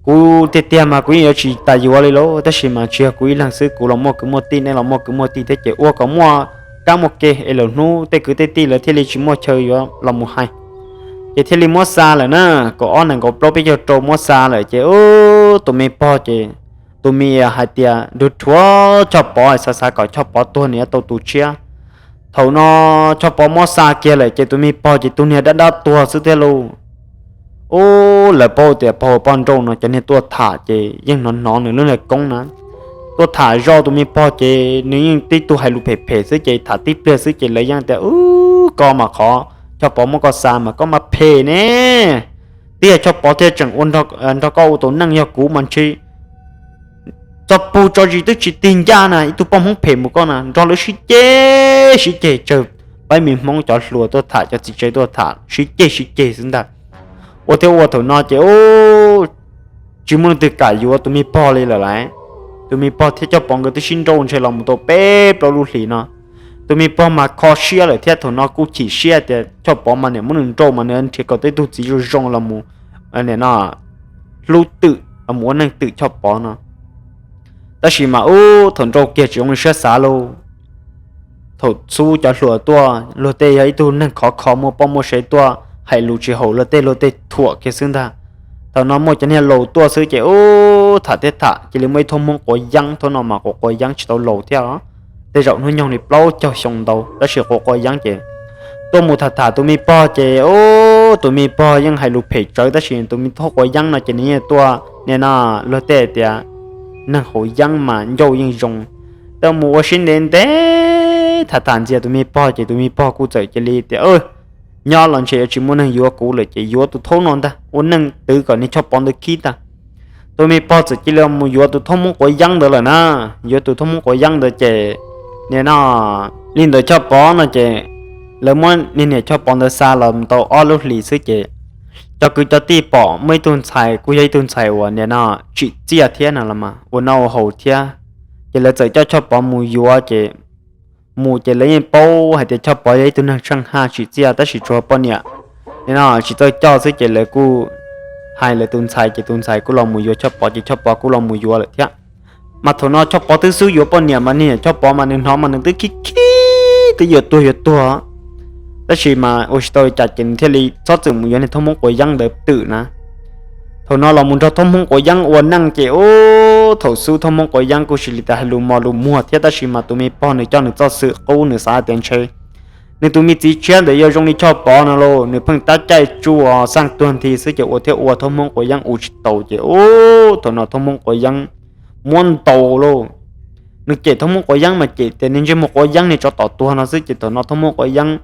kuv tiag tiag mas kuv yeej yuav tsis tas yuav li lauj, tab sis mas tsis yog kuv ib leeg xwb, kuv los muaj kwv muaj tij, nej los muaj kwv muaj tij thiab ces ua kom muaj kab muaj ke es lwm hnub tej kwv tej tij lawv thiaj li tsis muaj chaw yuav los mus hais. Ces thiaj li muab xa lawm na, kaum ob nees nkaum plaub peb caug rau muab xa lawm ces tus me pog ces tus me hais tias nrug rhuav Choj Pov, xav xav kom Choj Pov tuag nws yuav tau tus tshiab. Thaum no Choj Pov muab xa kiag lawm ces tus me pog ces tus niag dab dab tuag xwb thiab lauj. Ub, lawv paub tias pog poj nrauj no cov niag tuaj tham ces yeej hnov hnov nws lub niag koob na. Tuaj tham zoj tus me pog ces nws yeej tib tug hais lus phem phem xwb ces tham tib pliag xwb ces lawv yeej tias, Ub, koj mas qhov Choj Pov muab koj xa mas koj mas phem ne. Twb yog Choj Pov thiaj tseem ua nrog koj ua tus neej, yog kuv mas ntshe txog pug tso zis twb tsis tig ncaj na, ib tug poj Hmoob phem mus koj na, nrog lawv sib ceg sib ceg tsawg pab me Hmoob cov hluas tuaj tham, cov txiv tsev tuaj tham sib ceg sib ceg xwb ntag. Ua thiab ua thaum no ces tsis muaj leej twg kam yuav tus me pog li lawm lauj. Tus me pog thiab Choj Pov nkawd twb sib nrauj ntshe los mus tau peb plaub lub hlis no. Tus me pog mas kho siab lawm thiab thaum no kuj chim siab tias Choj Pov mas niam muab nws nrauj mas nws nrhiav kom tau ib tug txiv zoo zoo los mus, nim no hlub twm los mus ua neej twm Choj Pov no. Tab sis mas ub, thaum nrauj kiag tsis zoo li siab xav lauj. Thaum xub cov hluas tuaj luag tej yog ib tug neeg khov kho muaj poj muaj sev tuaj hais lus tsis haum luag tej, luag tej thuam kiag xwb ntag. Thaum no muaj cov niag laus tuaj xwb ces ub, tham thiab tham cia li muaj ib thob Hmoob quav yeeb, thob no mas quav quav yeeb tsis tau laus thiab os. Tej zaum hnub nyoog li plaub caug xyoo ntau tab sis quav quav yeeb ces tuaj mus tham tham tus me pog ces ub, tus me pog yeej hais lus phem tsawv tab sis tus me thob quav yeeb no ces nws yeej tuaj nim no luag tej tias neeg haus yeeb mas ncauj yeej zoo. Tuaj mus ua siab ntev ntev tham tham ntxias tus me pog ces tus me pog kuj txawm cia li tias, Nyob los ntshe yuav tsis muaj neeg yuav kuv lawm ces yuav tus thob no ntag, ua neej twv kom niag Choj Pov ntawd khib ntag. Tus me pog txawm cia li mus yuav tus thob Hmoob quav yeeb ntawd lawm na. Yuav tus thob Hmoob quav yeeb ntawd ces nim no li ntawd Choj Pov no ces lawv muab niag niam Choj Pov ntawd xa los tau ob lub hlis xwb ces cov kwv cov tij pom muaj ib tug ntxhais kuj yog ib tug ntxhais uas nim no tsim txiaj thiab no los mas ua noj ua haus thiab, ces lawv txawm coj Choj Pov mus yuav ces mus ces lawv yeej paub hais tias Choj Pov yog ib tug neeg tsheej haj tsim txiaj tab sis tsuas poj niam nim no tsis txawj coj xwb ces lawv kuj hais lawv tus ntxhais ces tus ntxhais kuj los mus yuav Choj Pov ces Choj Pov kuj los mus yuav lawm thiab. Mas thaum no Choj Pov twb xub yuav poj niam mas niag Choj Pov mas nws hnov mas nws twb khib khib twb yuav tuag yuav tuag. Tab sis mas ua tsis tau li cas ces nws thiaj li txhob txwm mus yuav niag thob Hmoob quav yeeb ntawd twm na. Thaum no los mus nrog thob Hmoob quav yeeb ua neej ces ub, thaum xub thob Hmoob quav yeeb kuj sis li tas hais lus mos lus muag thiab tab sis mas tus me pog nws coj nws txoj xwm qub nws xav tias ntshe nws tus me txiv tshiab ntawd yuav zoo li Choj Pov no lauj, nws pheej tab caij tsuj xaj tuag nthi xwb ces ua thiab ua thob Hmoob quav yeeb ua tsis taus ces ub, thaum no thob Hmoob quav yeeb muab ntaus lauj. Nws cem thob Hmoob quav yeeb mas cem tias niag ntsej muag quav yeeb niag tsov tom tuag no xwb ces thaum no thob Hmoob quav yeeb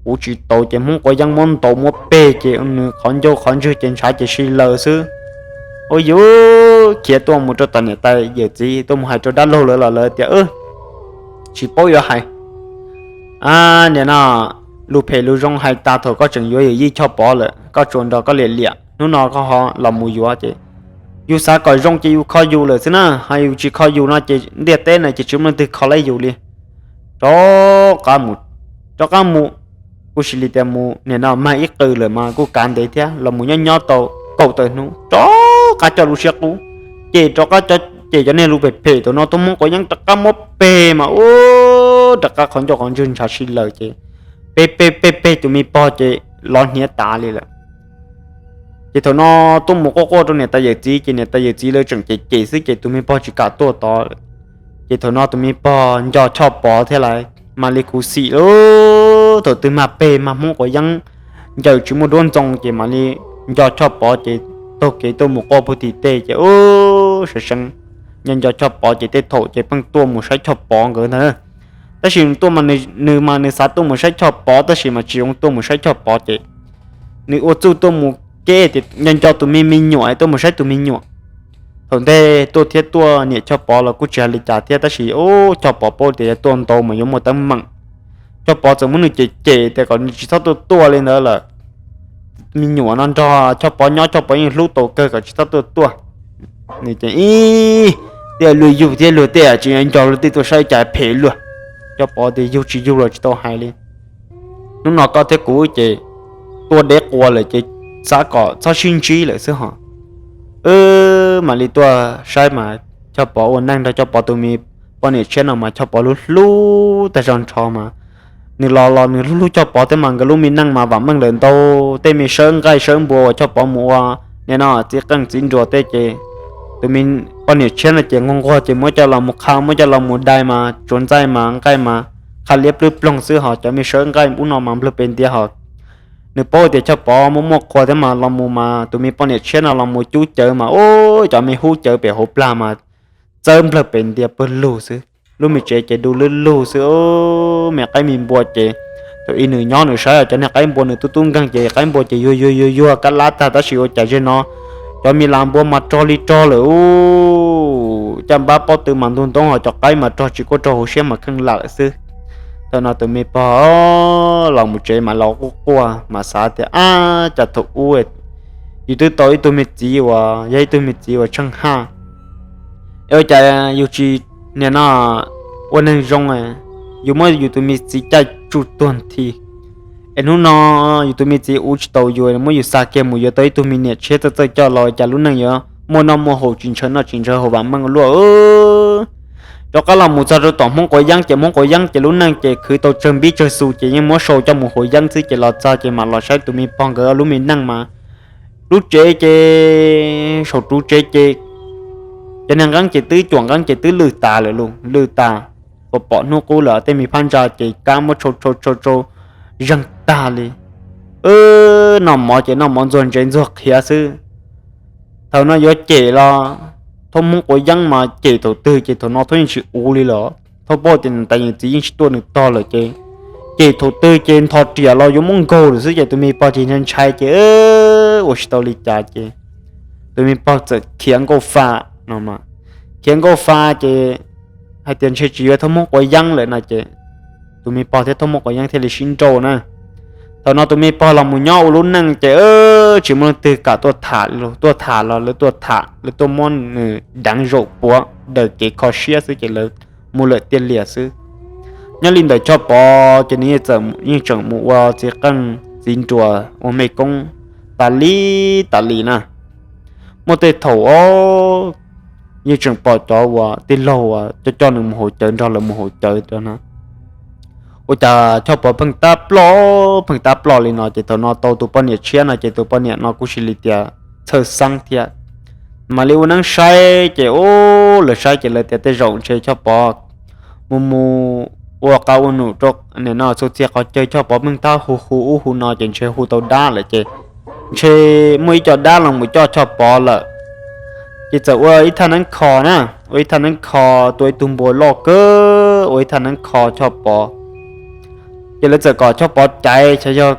ua tsis taus ces Hmoob quav yeeb muab ntaus muab peg ces nws qhov ncauj qhov ntswg ces ntshav ces si laws xwb. Ua yuav khiav tuaj mus rau tom niam tais yawm txiv tuaj mus hais rau dab laug lawv los lawv tias, Tsis paub yuav hais. Nim no lus phem lus zoo hais tas thaum koj tseem yuav yawm yij Choj Pov lawm koj tsuas nrog koj liam liam, hnub no koj ho los mus yuav ces yus xav kom zoo ces yus kho yus lawm xwb na, ho yus tsis kho yus no ces ntiaj teb no ces tsis muaj leej twg kho laib yus li. Rov qab mus, rov qab mus, kuj sis li tias mus nim no mag ib qws lawm mas kuj kav ntev thiab los mus nyob nyob tau kaum tawm hnub rov qab coj lub siab qub, ces rov qab coj ces cov niag lus phem phem thaum no thob Hmoob quav yeeb rov qab muab peg mas ub, rov qab qhov ncauj qhov ntswg ntshav si laws ces peg peg peg peg tus me pog ces lov hniav tas li lawm. Ces thaum no tuaj mus quaj quaj rau niam tais yawm txiv ces niam tais yawm txiv lawv tseem cem cem xwb ces tus me pog tsis kam tuaj tod. Ces thaum no tus me pog nco Choj Pov thiab lawm mas li khuv xim lawm, thaum twg mag peg mag Hmoob quav yeeb ncaws tsis muaj duab ntxoo ces mam li nco Choj Pov ces taug kev tuaj mus quaj puag tim tej ces ub, sawv seev nco nco Choj Pov ces tej thaum ces pheej tuaj mus saib Choj Pov nkawd ntag. Tab sis tuaj, nws mas nws xav tuaj mus saib Choj Pov tab sis mas tsis zoo tuaj mus saib Choj Pov ces nws ua txuj tuaj mus keb tias nco nco tus me me nyuam tuaj mus saib tus me nyuam. Thaum ntej tuaj thiab tuaj niam Choj Pov los kuj tsis hais li cas thiab tab sis ub, Choj Pov paub tias yog tuaj ntau mas yuav muaj teeb meem. Choj Pov txawm muab nws cem cem tias kom nws tsis txhob tuaj tuaj li ntawd lawm. Me nyuam no nrog Choj Pov nyob Choj Pov yeej hlub tau kawg kom tsis txhob tuaj tuaj. Nws ces ib, tej luag yug thiab luag tej tsis nco luag tej tuaj saib cas phem luag. Choj Pov tias yug tsis yug los tsis tau hais li. hnub no koj thiab kuv ces tuaj deb qua lawm ces xav kom txhob sib ntsib lawm xwb hos. Wb mam li tuaj saib mas Choj Pov ua neej nrog Choj Pov tus me poj niam tshiab no mas Choj Pov hlub hlub tag zog nrho mas nws los los nws hlub hlub Choj Pov thiab mas nkawd lub me neej mas vam meej lawm ntau. Tej me sawb nqaij sawb npua uas Choj Pov mus ua nim no txiv qeej txiv nruas tej ces tus me poj niam tshiab no ces nquag nquag ces muab coj los mus qha, muab coj los mus dai mas tsuav ntxaij mas nqaij mas qha liab plwb ploog xwb hos cov me sawb nqaij ub no mas nplawg pes ntiav hos. Nws paub tias Choj Pov muaj muaj qhua thiab mas los mus mas tus me poj niam tshiab no los mus cub cawv mas ub cov me hub cawv pem hauv plag mas txawb nplawg pes ntiav pawg lug xwb. Lub me tsev ces du lub lug xwb, me qaib me npua ces thaum ub nws nyob nws saib cov niag qaib npua nws tub tub nkeeg ces qaib npua ces yuag yuag yuag yuag kab lab tag tab sis ua cas ze no cov me las npua mas rog li rog lawm ub, caj npab pob tw mas ntug ntoob hos cov qaib mas rog tsis quaj rau hauv siab mas kheej lam lawm xwb. Thaum no tus me pog los mus tsev mas los quaj quaj mas xav tias ab cas thaum ub yus twb tau ib tug me txiv uas yog ib tug me txiv uas tsheej haj es ua cas yus tsis nim no ua neeg zoo, yus muab yus tus me txiv caij tsuj tuag nthi es hnub no yus tus me txiv ua tsis tau yus muab yus xa kiag mus yuav tau ib tug me niam tshiab txawj txawj coj los cas lub neej yuav muaj noj muaj haus tsis ntshaw noj tsis ntshaw haus vam meej luaj. Rov qab los mus txog rau tom Hmoob Quav Yeeb ces Hmoob Quav Yeeb ces lub neej ces khwv tau tsawg npib tsawg xu ces yeej muab sau coj mus huv yeeb xwb ces los txog ces mam los saib tus me pog nkawd lub me neej mas lub tsev ces saum ru tsev ces cov niag nqeeb ces twb cuam nqeeb ces twb lwj tas lawm lauj, lwj tas. Pom pom hnub qub lawm tej me phab ntsa ces kab muab tshau tshau tshau tshau zeeg tag li. Noj mov ces noj mov ntxuag ntsev ntxuag qhiav xwb. Thaum no yuav cem los thoob Hmoob Quav Yeeb mas cem thaum twg ces thaum no thoob yeej tsis uv li lawm. Thoob paub tias niam tais yawm txiv yeej tsis tuaj nws tog lawm ces cem thaum twg ces ntho riam los yuav muab nkaug lawm xwb ces tus me pog ces ntshai ntshai ces ua tsis tau li cas ces tus me pog txawm khiav nkauj fa no, khiav nkauj fa ces hais tias ntshe tsis yuav thoob Hmoob Quav Yeeb lawm no ces tus me pog thiab thoob Hmoob Quav Yeeb thiaj li sib nrauj na. Thaum no tus me pog los mus nyob ua lub neej ces tsis muaj leej twg kam tuaj tham li, tuaj tham los lawv tuaj tham lawv tuaj muab nws deev zaum puav daws kev kho siab xwb ces lawv mus lawm tiag lias xwb. Nyob li ntawm Choj Pov ces nws yeej tseem mus ua txiv qeej txiv nruas ua mej koob tas li tas li na. Muaj tej thaum os yeej tseem pom cov uas tij laug uas coj coj nws mus haus cawv nrog lawv mus haus cawv na. Ua cas Choj Pov pheej tab ploj pheej tab ploj li no ces thaum no tau tus poj niam tshiab no ces tus poj niam no kuj cia li tias txhawj xeeb thiab. Mam li ua neeb saib ces ub lawv saib ces lawv tias tej zaum ntshe Choj Pov mus mus ua qab ua num rau nim no txhua txhia qhov chaw Choj Pov pheej tab hu hu ub hu no ces ntshe hu tau dab lawm ces ntshe muaj ib co dab los mus coj Choj Pov lawm. Ces txawm ua ib thaj neeb kho na, ua ib thaj neeb kho tua ib tug npua loj kawg ua ib thaj neeb kho Choj Pov. Ces lawv txawm kom Choj Pov caiv xyov yog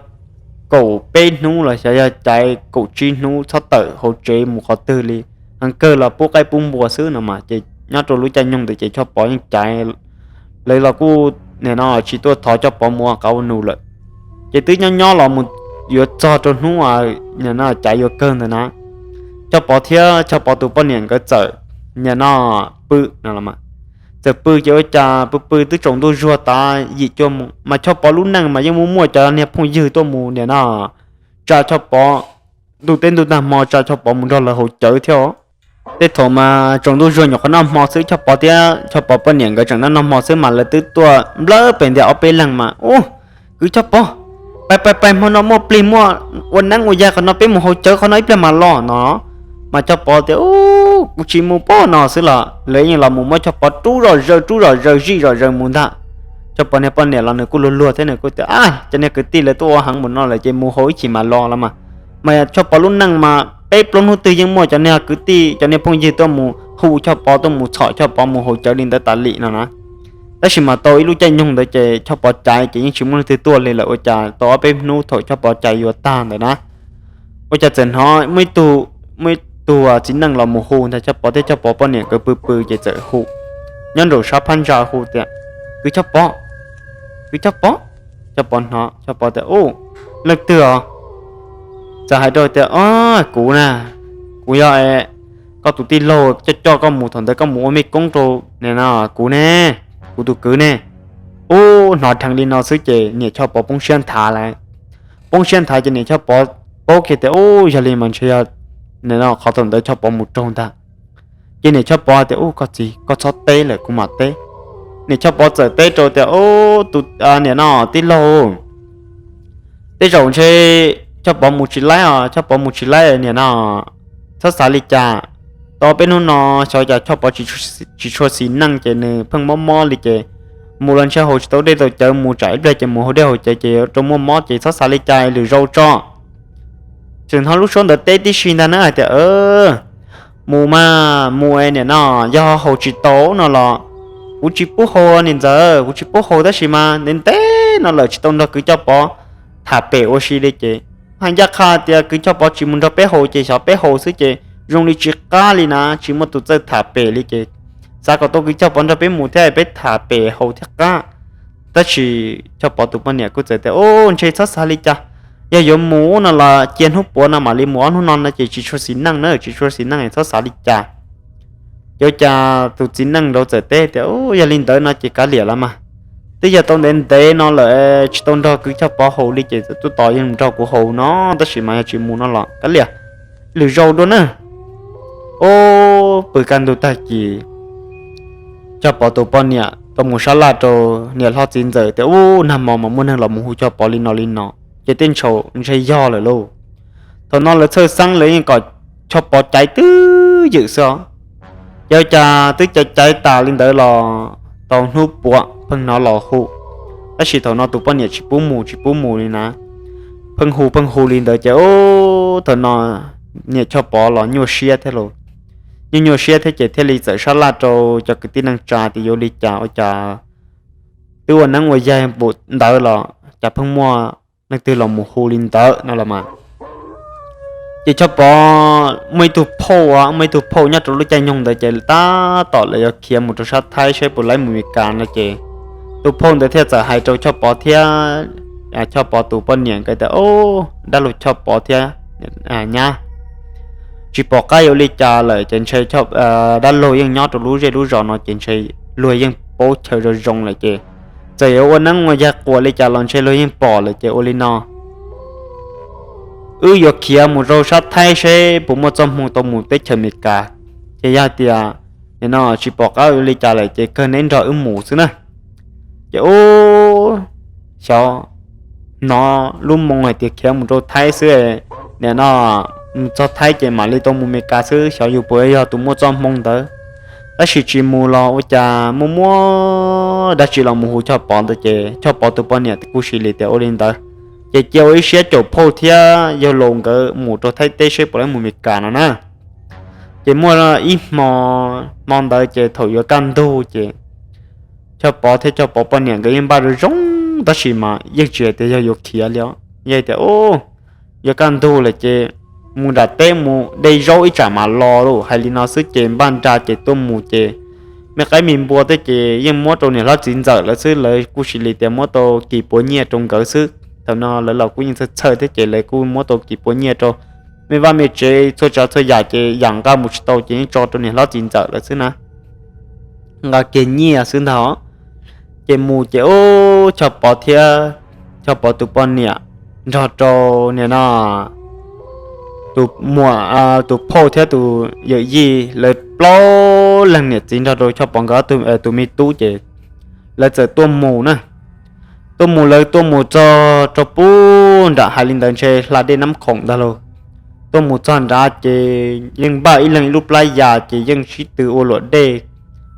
kaum peb hnub los xyov yog caiv kaum tsib hnub txhob tawm hauv tsev mus qhov twg li, heev kawg los pub qaib pub npua xwb no mas ces nyob rau lub caij nyoog ntawd ces Choj Pov yeej caiv. Lawv los kuj nim no tsis tuaj thov Choj Pov mus ua qab ua num lawm. Ces twb nyob nyob los mus yuav txog rau hnub nim no caiv yuav kawg ntawd na, Choj Pov thiab Choj Pov tus poj niam nkawd txawm nim no pw no los txawm pw ces ua cas pw pw twb tsaus ntuj zuag tas yim cuaj mus mas Choj Pov lub neej mas yeej muaj muaj cov niag phooj ywg tuaj mus nim no tsa Choj Pov, ntuj teb ntuj tag hmo tsa Choj Pov mus nrog lawv haus cawv thiab. Tej thaum mas tsaus ntuj zuag nyuam qhuav noj hmo xwb, Choj Pov thiab Choj Pov poj niam nkawd tseem noj noj hmo xwb mas lawv twb tuaj nplawg pem ntiag ob peb leeg mas, Ub, kwv Choj Pov, pais pais pais, hmo no muaj plig muaj ua neeb ua yaig qhov no, peb mus haus cawv qhov no ib pliag mas los no. Mas Choj Pov tias, Ub, kuv tsis mus pob no xwb los lawv yeej los mus muab Choj Pov rub zom zaws rub zom zaws zij zom zaws mus ntag. Choj Pov niag poj niam los nws kuj luag luag thiab nws kuj tias, Ab, cov niag kwv tij lawv tuaj ua heev mus no lawm ces mus haus ib chim mas los los mas. Mas Choj Pov lub neej mas peb plaub hnub twg yeej muaj cov niag kwv tij cov niag phooj ywg tuaj mus hu Choj Pov tuaj mus txhom Choj Pov mus haus cawv li ntawd tas li no na. Tab sis mas tau ib lub caij nyoog ntawd ces Choj Pov caiv ces yeej tsis muaj leej twg tuaj li lawm ua cas tau ob peb hnub thaum Choj Pov caiv yuav tag ntawd na, ua cas txawm hnov muaj ib tug, muaj ib tug txiv neej los mus hu ntag. Choj Pov thiab Choj Pov poj niam nkawd pw pw ces txawm hu nyob nraum sab phab ntsa hu tias, Kwv Choj Pov, kwv Choj Pov. Choj Pov hnov Choj Pov tias, Ub, leej twg os? Txawm hais rau tias, Ob, kuv na, kuv yog koj tus tij laug coj coj koj mus thaum ntawd koj mus ua mej koob rau nim no kuv ne, kuv tus kwv ne. Ub, hnov dheev li no xwb ces niam Choj Pov poob siab nthav lawm. Poob siab nthav ces niam Choj Pov paub kiag tias ub, yog li mas ntshe yog qhov thaum ntawd Choj Pov mus raug ntag. Ces niam Choj Pov tias ub, koj txiv, koj txhob teb lawm, kuv mam teb. Niam Choj Pov txawm teb rau tias ub, tus niam no, tij laug, tej zaum ntshe Choj Pov mus tsis laib os, Choj Pov mus tsis laib niam no, txhob xav li cas. Tau peb hnub no xyov cas Choj Pov tsis tshua xis neej ces nws pheej mob mob li ces mus los ntshe haus tsis tau dej tau cawv, mus tsam ib pliag ces mus haus dej haus cawv ces rau muaj mob ces txhob xav li cas, lwm zaus tso. Tseem hnov lub suab ntawd teb tib si ntag na hais tias mus mas mus niam no, yog haus tsis tau no los kuv tsis pub haus niam ntxawm, kuv tsis pub haus tab sis mas ntev ntev no lawm tsis tau nrog kwv Choj Pov tham pem ua si li ces hais ncaj qha tias kwv Choj Pov tsis mus nrog peb haus ces xyov peb haus xwb ces zoo li tsis qab li na, tsis muaj tus txawj tham pem li ces xav kom tau kwv Choj Pov nrog peb mus thiab peb tham pem haus thiaj qab. Tab sis Choj Pov tus poj niam kuj txawm tias ub, ntshe txhob xav li cas, yog yuav mus no los cia hnub puav no mam li mus, ob hnub no no ces tsis tshua xis neej na, tsis tshua xis neej, txhob xav li cas. Ces ua cas tus txiv neej nraud txawm teb tias ub, yog li ntawd no ces kav liam los mas, twb yog tau ntev ntev no lawm tsis tau nrog kwv Choj Pov haus li ces tub tos yeej nrog kuv haus no tab sis mas yog tsis mus no los kav liam, lwm zaus dua na. Ub, pw kaj ntug tag kis Choj Pov tus poj niam tau mus sab laj rau niam hlob txiv ntxawm tias ub, nag hmo mas muaj neeg los mus hu Choj Pov li no li no ces tej ntshaum ntshe yog lawm lauj. Thaum no lawv txhawj xeeb lawv yeej kom Choj Pov caiv twb ywm xwb os. Ces ua cas twb caiv caiv tas li ntawd los tau hnub puav pheej hnov los hu, tab sis thaum no tus poj niam tsis pub mus tsis pub mus li na, pheej hu pheej hu li ntawd ces ub, thaum no niam Choj Pov los nyuaj siab thiab lauj. Nyuaj nyuaj siab thiab ces thiaj li txawm sab laj rau cov kwv tij neej tsa tias yuav li cas ua cas twb ua neeb ua yaig npaum ntawd los cas pheej muaj leej twg los mus hu li ntawd no los mas. Ces Choj Pov muaj ib tug phauj, muaj ib tug phauj nyob rau lub caij nyoog ntawd ces tab tom lawv yuav khiav mus rau sab Thaib saib puas laib mus Mes Kas no ces tus phauj ntawd thiaj txawm hais rau Choj Pov thiab Choj Pov tus poj niam nkawd tias ub, dab laug Choj Pov thiab nyab, tsis pom qab yuav li cas lawm ces ntshe dab laug yeej nyob rau lub zej lub zos no ces ntshe luag yeej paub chaw zoo zoo lawm ces txawm yuav ua neeb ua yaig quas li cas los ntshe luag yeej pom lawm ces ua li no, wb yuav khiav mus rau sab Thaib seb puas muaj txoj hmoo tau mus teb chaws Mes Kas. Ces yog tias nim no tsis pom qab yuav li cas lawm ces kawg neb nrog wb mus xwb na. Ces ub, xyov hnov lub moo hais tias khiav mus rau Thaib xwb, nim no mus txog Thaib ces mam li tau mus Mes Kas xwb, xyov yus puas yog tus muaj txoj hmoo ntawd. Tab sis tsis mus los ua cas muaj muaj dab tsi los mus hu Choj Pov ntawd ces Choj Pov tus poj niam kuj sis li tias ua li ntawd, ces cia ua ib siab caum phauj thiab yawg laus nkawd mus rau Thaib teb seb puas laib mus Mes Kas no na. Ces muaj ib hmo, hmo ntawd ces thaum yuav kaj ntug ces Choj Pov thiab Choj Pov poj niam nkawd yeej npaj zoo zoo tab sis mas yeej tsis hais tias yog yuav khiav li os, yeej tias ub, yuav kaj ntug lawm ces mus nram teb mus de zaub ib tsam mam los lauj, hais li no xwb ces npaj nra ces tuaj mus ces me qaib me npua tej ces yeej muab rau niam hlob txiv ntxawm lawv xwb, lawv kuj sis li tias muab tau kis puav nyiaj rau nkawd xwb. Thaum no lawv los kuj yeej txhawj txhawj thiab ces lawv kuj muab tau kis puav nyiaj rau me vaj me tsev txhua tsav txhua yam ces yam nqa mus tsis tau ces yeej tso rau niam hlob txiv ntxawm lawv xwb na, nqa kiag nyiaj xwb ntag. Ces mus ces ub, Choj Pov thiab Choj Pov tus poj niam nrog rau nim no tus muam, tus phauj thiab tus yawm yij lawv plaub leeg niam txiv nrog rau Choj Pov nkawd tus me tub ces lawv txawm tuaj mus na. Tuaj mus lawv tuaj mus txog rau pub nram hais li ntawd ntshe hla dej Nab Khoom ntag lauj. Tuaj mus txog nrad ces yeej npaj ib leeg ib lub plab yas ces yeej sib tw ua luam dej,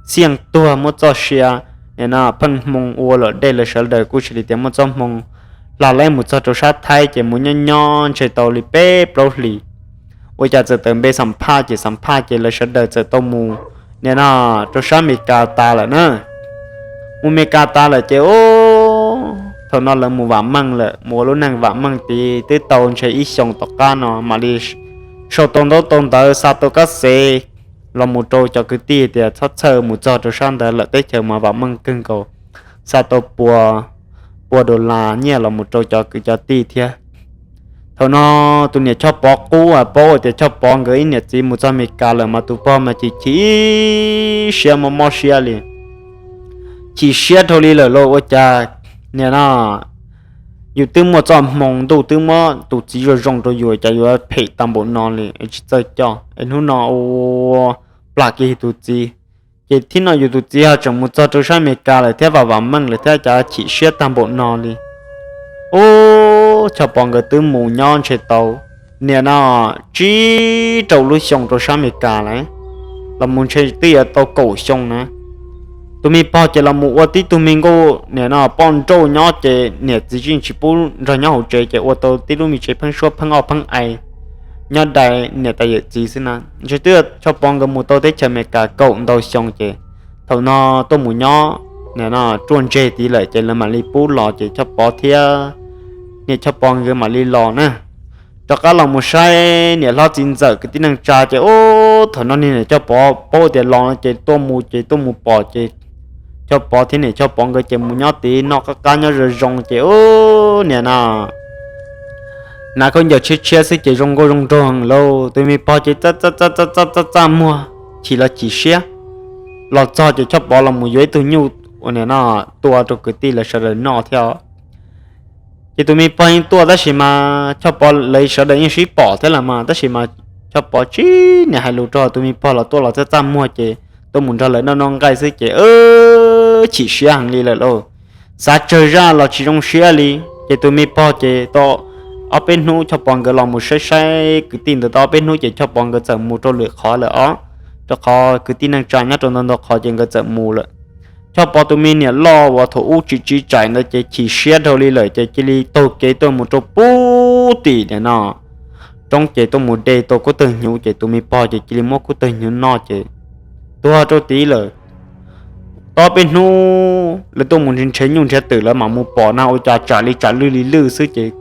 xiaj tuag muab txoj sia, nim no pheej hmoo ua luam dej, lawv sawv daws kuj sis li tias muaj txoj hmoo hla laib mus txog rau sab Thaib ces mus nyob nyob ntshe tau li peb plaub hlis, ua cas txawm tawm npe xam phaj ces xam phaj ces lawv sawv daws txawm tau mus nim no rau sab Mes Kas tas lawm na. Mus Mes Kas tas lawm ces ub, thaum no lawv mus vam meej lawm, mus ua lub neej vam meej tid twb tau ntshe ib xyoos tom qab no mam li sau tau ntaub tau ntawv xa tau kab xev los mus rau cov kwv tij tias txhob txhawj, mus txog rau sab ntawd lawm teb chaws mas vam meej kawg nkaus, xa tau pua, pua dollar nyiaj los mus rau cov kwv cov tij thiab. Thaum no tus niam Choj Pov qub paub tias Choj Pov nkawd ib niam txiv mus txog Mes Kas lawm mas tus pog mas chim chim siab mob mob siab li. chim siab dhau li lawm lauj, ua cas niam no yus twb muaj txoj hmoo ntuj twb muab tus txiv zoo zoo rau yus cas yuav phem tag npaum no li, tsis txawj coj es hnub no ua plam kiag yus tus txiv. Ces thib no yus tus txiv ho tseem mus txog rau sab Amelikas lawm thiab, vam vam meej lawm thiab, cas chim siab tag npaum no li. Ub, Choj Pov nkawd twb mus nyob ntshe tau niam no tsib rau lub xyoo rau sab Amelikas lawm, los mus ntshe twb yuav tau kaum xyoo na. Tus me pog ces los mus ua tib tug me nkauj niam no poj nrauj nyob ces niam txiv tsis tsis pub nrog nyob hauv tsev ces ua tau tib lub me tsev pheeb suab pheeb oj pheeb ai nyob dai niam tais yawm txiv xwb na. Ntshe twb Choj Pov nkawd mus tau teb chaws Amelikas kaum ntau xyoo ces thaum no tuaj mus nyob niam no ruaj ntseg tid lawm ces lawv mam li pub los ces Choj Pov thiab niam Choj Pov nkawd mam li los na, rov qab los mus saib niam hlob txiv ntxawm kwv tij neej tsa ces ub, thaum no niag niam Choj Pov paub tias los no ces tuaj mus ces tuaj mus pom ces Choj Pov thiab niam Choj Pov nkawd ces mus nyob tid noj qab qab nyob zoo zoo ces ub, niam no hnav khaub ncaws tshiab tshiab xwb ces zoo nkauj zoo nraug lauj. Tus me pog ces txaj txaj muag chim los chim siab. Los txog ces Choj Pov los mus yuav ib tug nyuj ua niam no tua rau kwv tij lawv sawv daws noj thiab. Ces tus me pog yeej tuaj tab sis mas Choj Pov lawv sawv daws yeej sib pom thiab los mas tab sis mas Choj Pov tsis niam hais lus rau tus me pog los tuaj los txaj txaj muag ces tuaj mus nrog lawv noj noj nqaij xwb ces chim siab heev li lawm lauj. Xav tsawg zaj los tsis zoo siab li. Ces tus me pog ces tau ob peb hnub Choj Pov nkawd los mus saib saib kwv tij ntawd tau ob peb hnub ces Choj Pov nkawd txawm mus rau lwm qhov lawm os, rau qhov kwv tij neej tsa nyob rau ntau ntau qhov ces nkawd txawm mus lawm. Choj Pov tus me niam loj uas thaum ub tsis tsiv tsaim ntawd ces chim siab dhau li lawm ces cia li taug kev tuaj mus rau pub tim niam no roob ces tuaj mus de tau kub tawg hnyuv ces tus me pog ces cia li muab kub tawg hnyuv noj ces tuag rau tid lawm. Tau peb hnub lawv tuaj mus nrhiav nyuj nrhiav twm lawv mam mus pom na ua cas tsam li tsam lwj li lwj xwb ces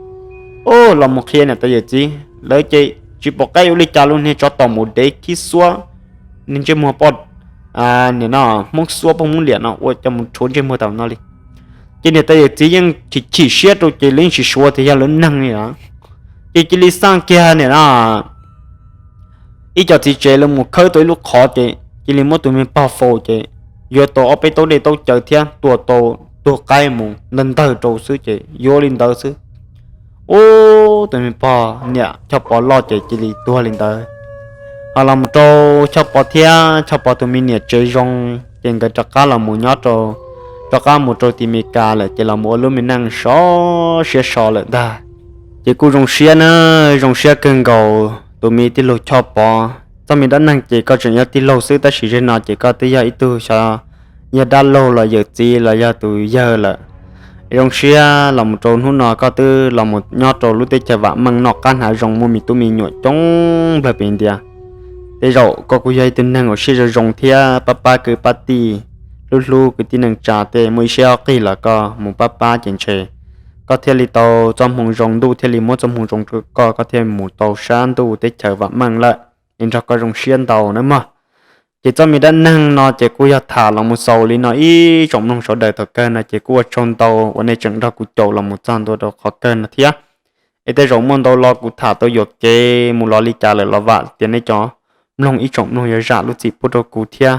ub, los mus qhia niam tais yawm txiv lawv ces tsis pom qab ua li cas li, niag tsov tom mus dev khib xuab, niag ntsej muag poj niam no Hmoob xuab poj Hmoob liam no ua cas mus rhuav ntsej muag tam no li. Ces niam tais yawm txiv yeej chim chim siab rau ces lawv yeej tsis suav tias yog lawv neeg li os. Ces cia li xaj kiag niam no ib co txiv tsev lawv mus khawb tau ib lub qhov ces cia li muab tus me pog faus ces yuav tau ob peb taub dej taub cawv thiab tua tau tug qaib mus ntawg ntawg rau xwb ces yuav li ntawd xwb. Ub, tus me pog niam Choj Pov loj ces cia li tuag li ntawd. Ho los mus rau Choj Pov thiab Choj Pov tus me niam tsev zoo ces nkawd rov qab los mus nyob rau, rov qab mus rau tim Meskas lawm ces los mus ua lub me neej sov siab so lawm ntag. Ces kuj zoo siab na, zoo siab kawg nkaus tus me tij laug Choj Pov. Txoj me dab neeg ces koj tseem yog tij laug xwb tab sis zaum no ces koj twb yog ib tug xyov yog dab laug los yawm txiv los yog tus yawg lawm. Zoo siab los mus rau hnub no koj twb los mus nyob rau lub teb chaws vam meej noj qab hnav zoo muaj me tub me nyuam coob nplawg pes ntiag. Tej zaum koj kuj yog ib tug neeg uas siab zoo zoo thiab pab pab kwv pab tij, hlub hlub kwv tij neej tsa tej, muaj ib siab ob qig los koj mus pab pab ces ntshe koj thiaj li tau txoj hmoo zoo, ntuj thiaj li muab txoj hmoo zoo rau koj, koj thiaj mus tau sab ntuj teb chaws vam meej lawm, es nrog koj zoo siab ntau nawb mog. Ces txoj me dab neeg no ces kuj yog tham los mus xaus li no, ib tsoom mloog sawv daws thaum kawg no ces kuj ua tsaug ntau uas nej tseem nrog kuv caum los mus txog ntua rau qhov kawg no thiab. Es tej zaum muaj ntau lo kuv tham tau yuam kev mus los li cas lawm los vam tias nej cov mloog ib tsoom mloog yuav zam lub txim pub rau kuv thiab.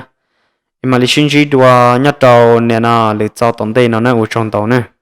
Es mam li sib ntsib dua nyob rau niam no lwm txoj tom ntej no na, ua tsaug ntau na.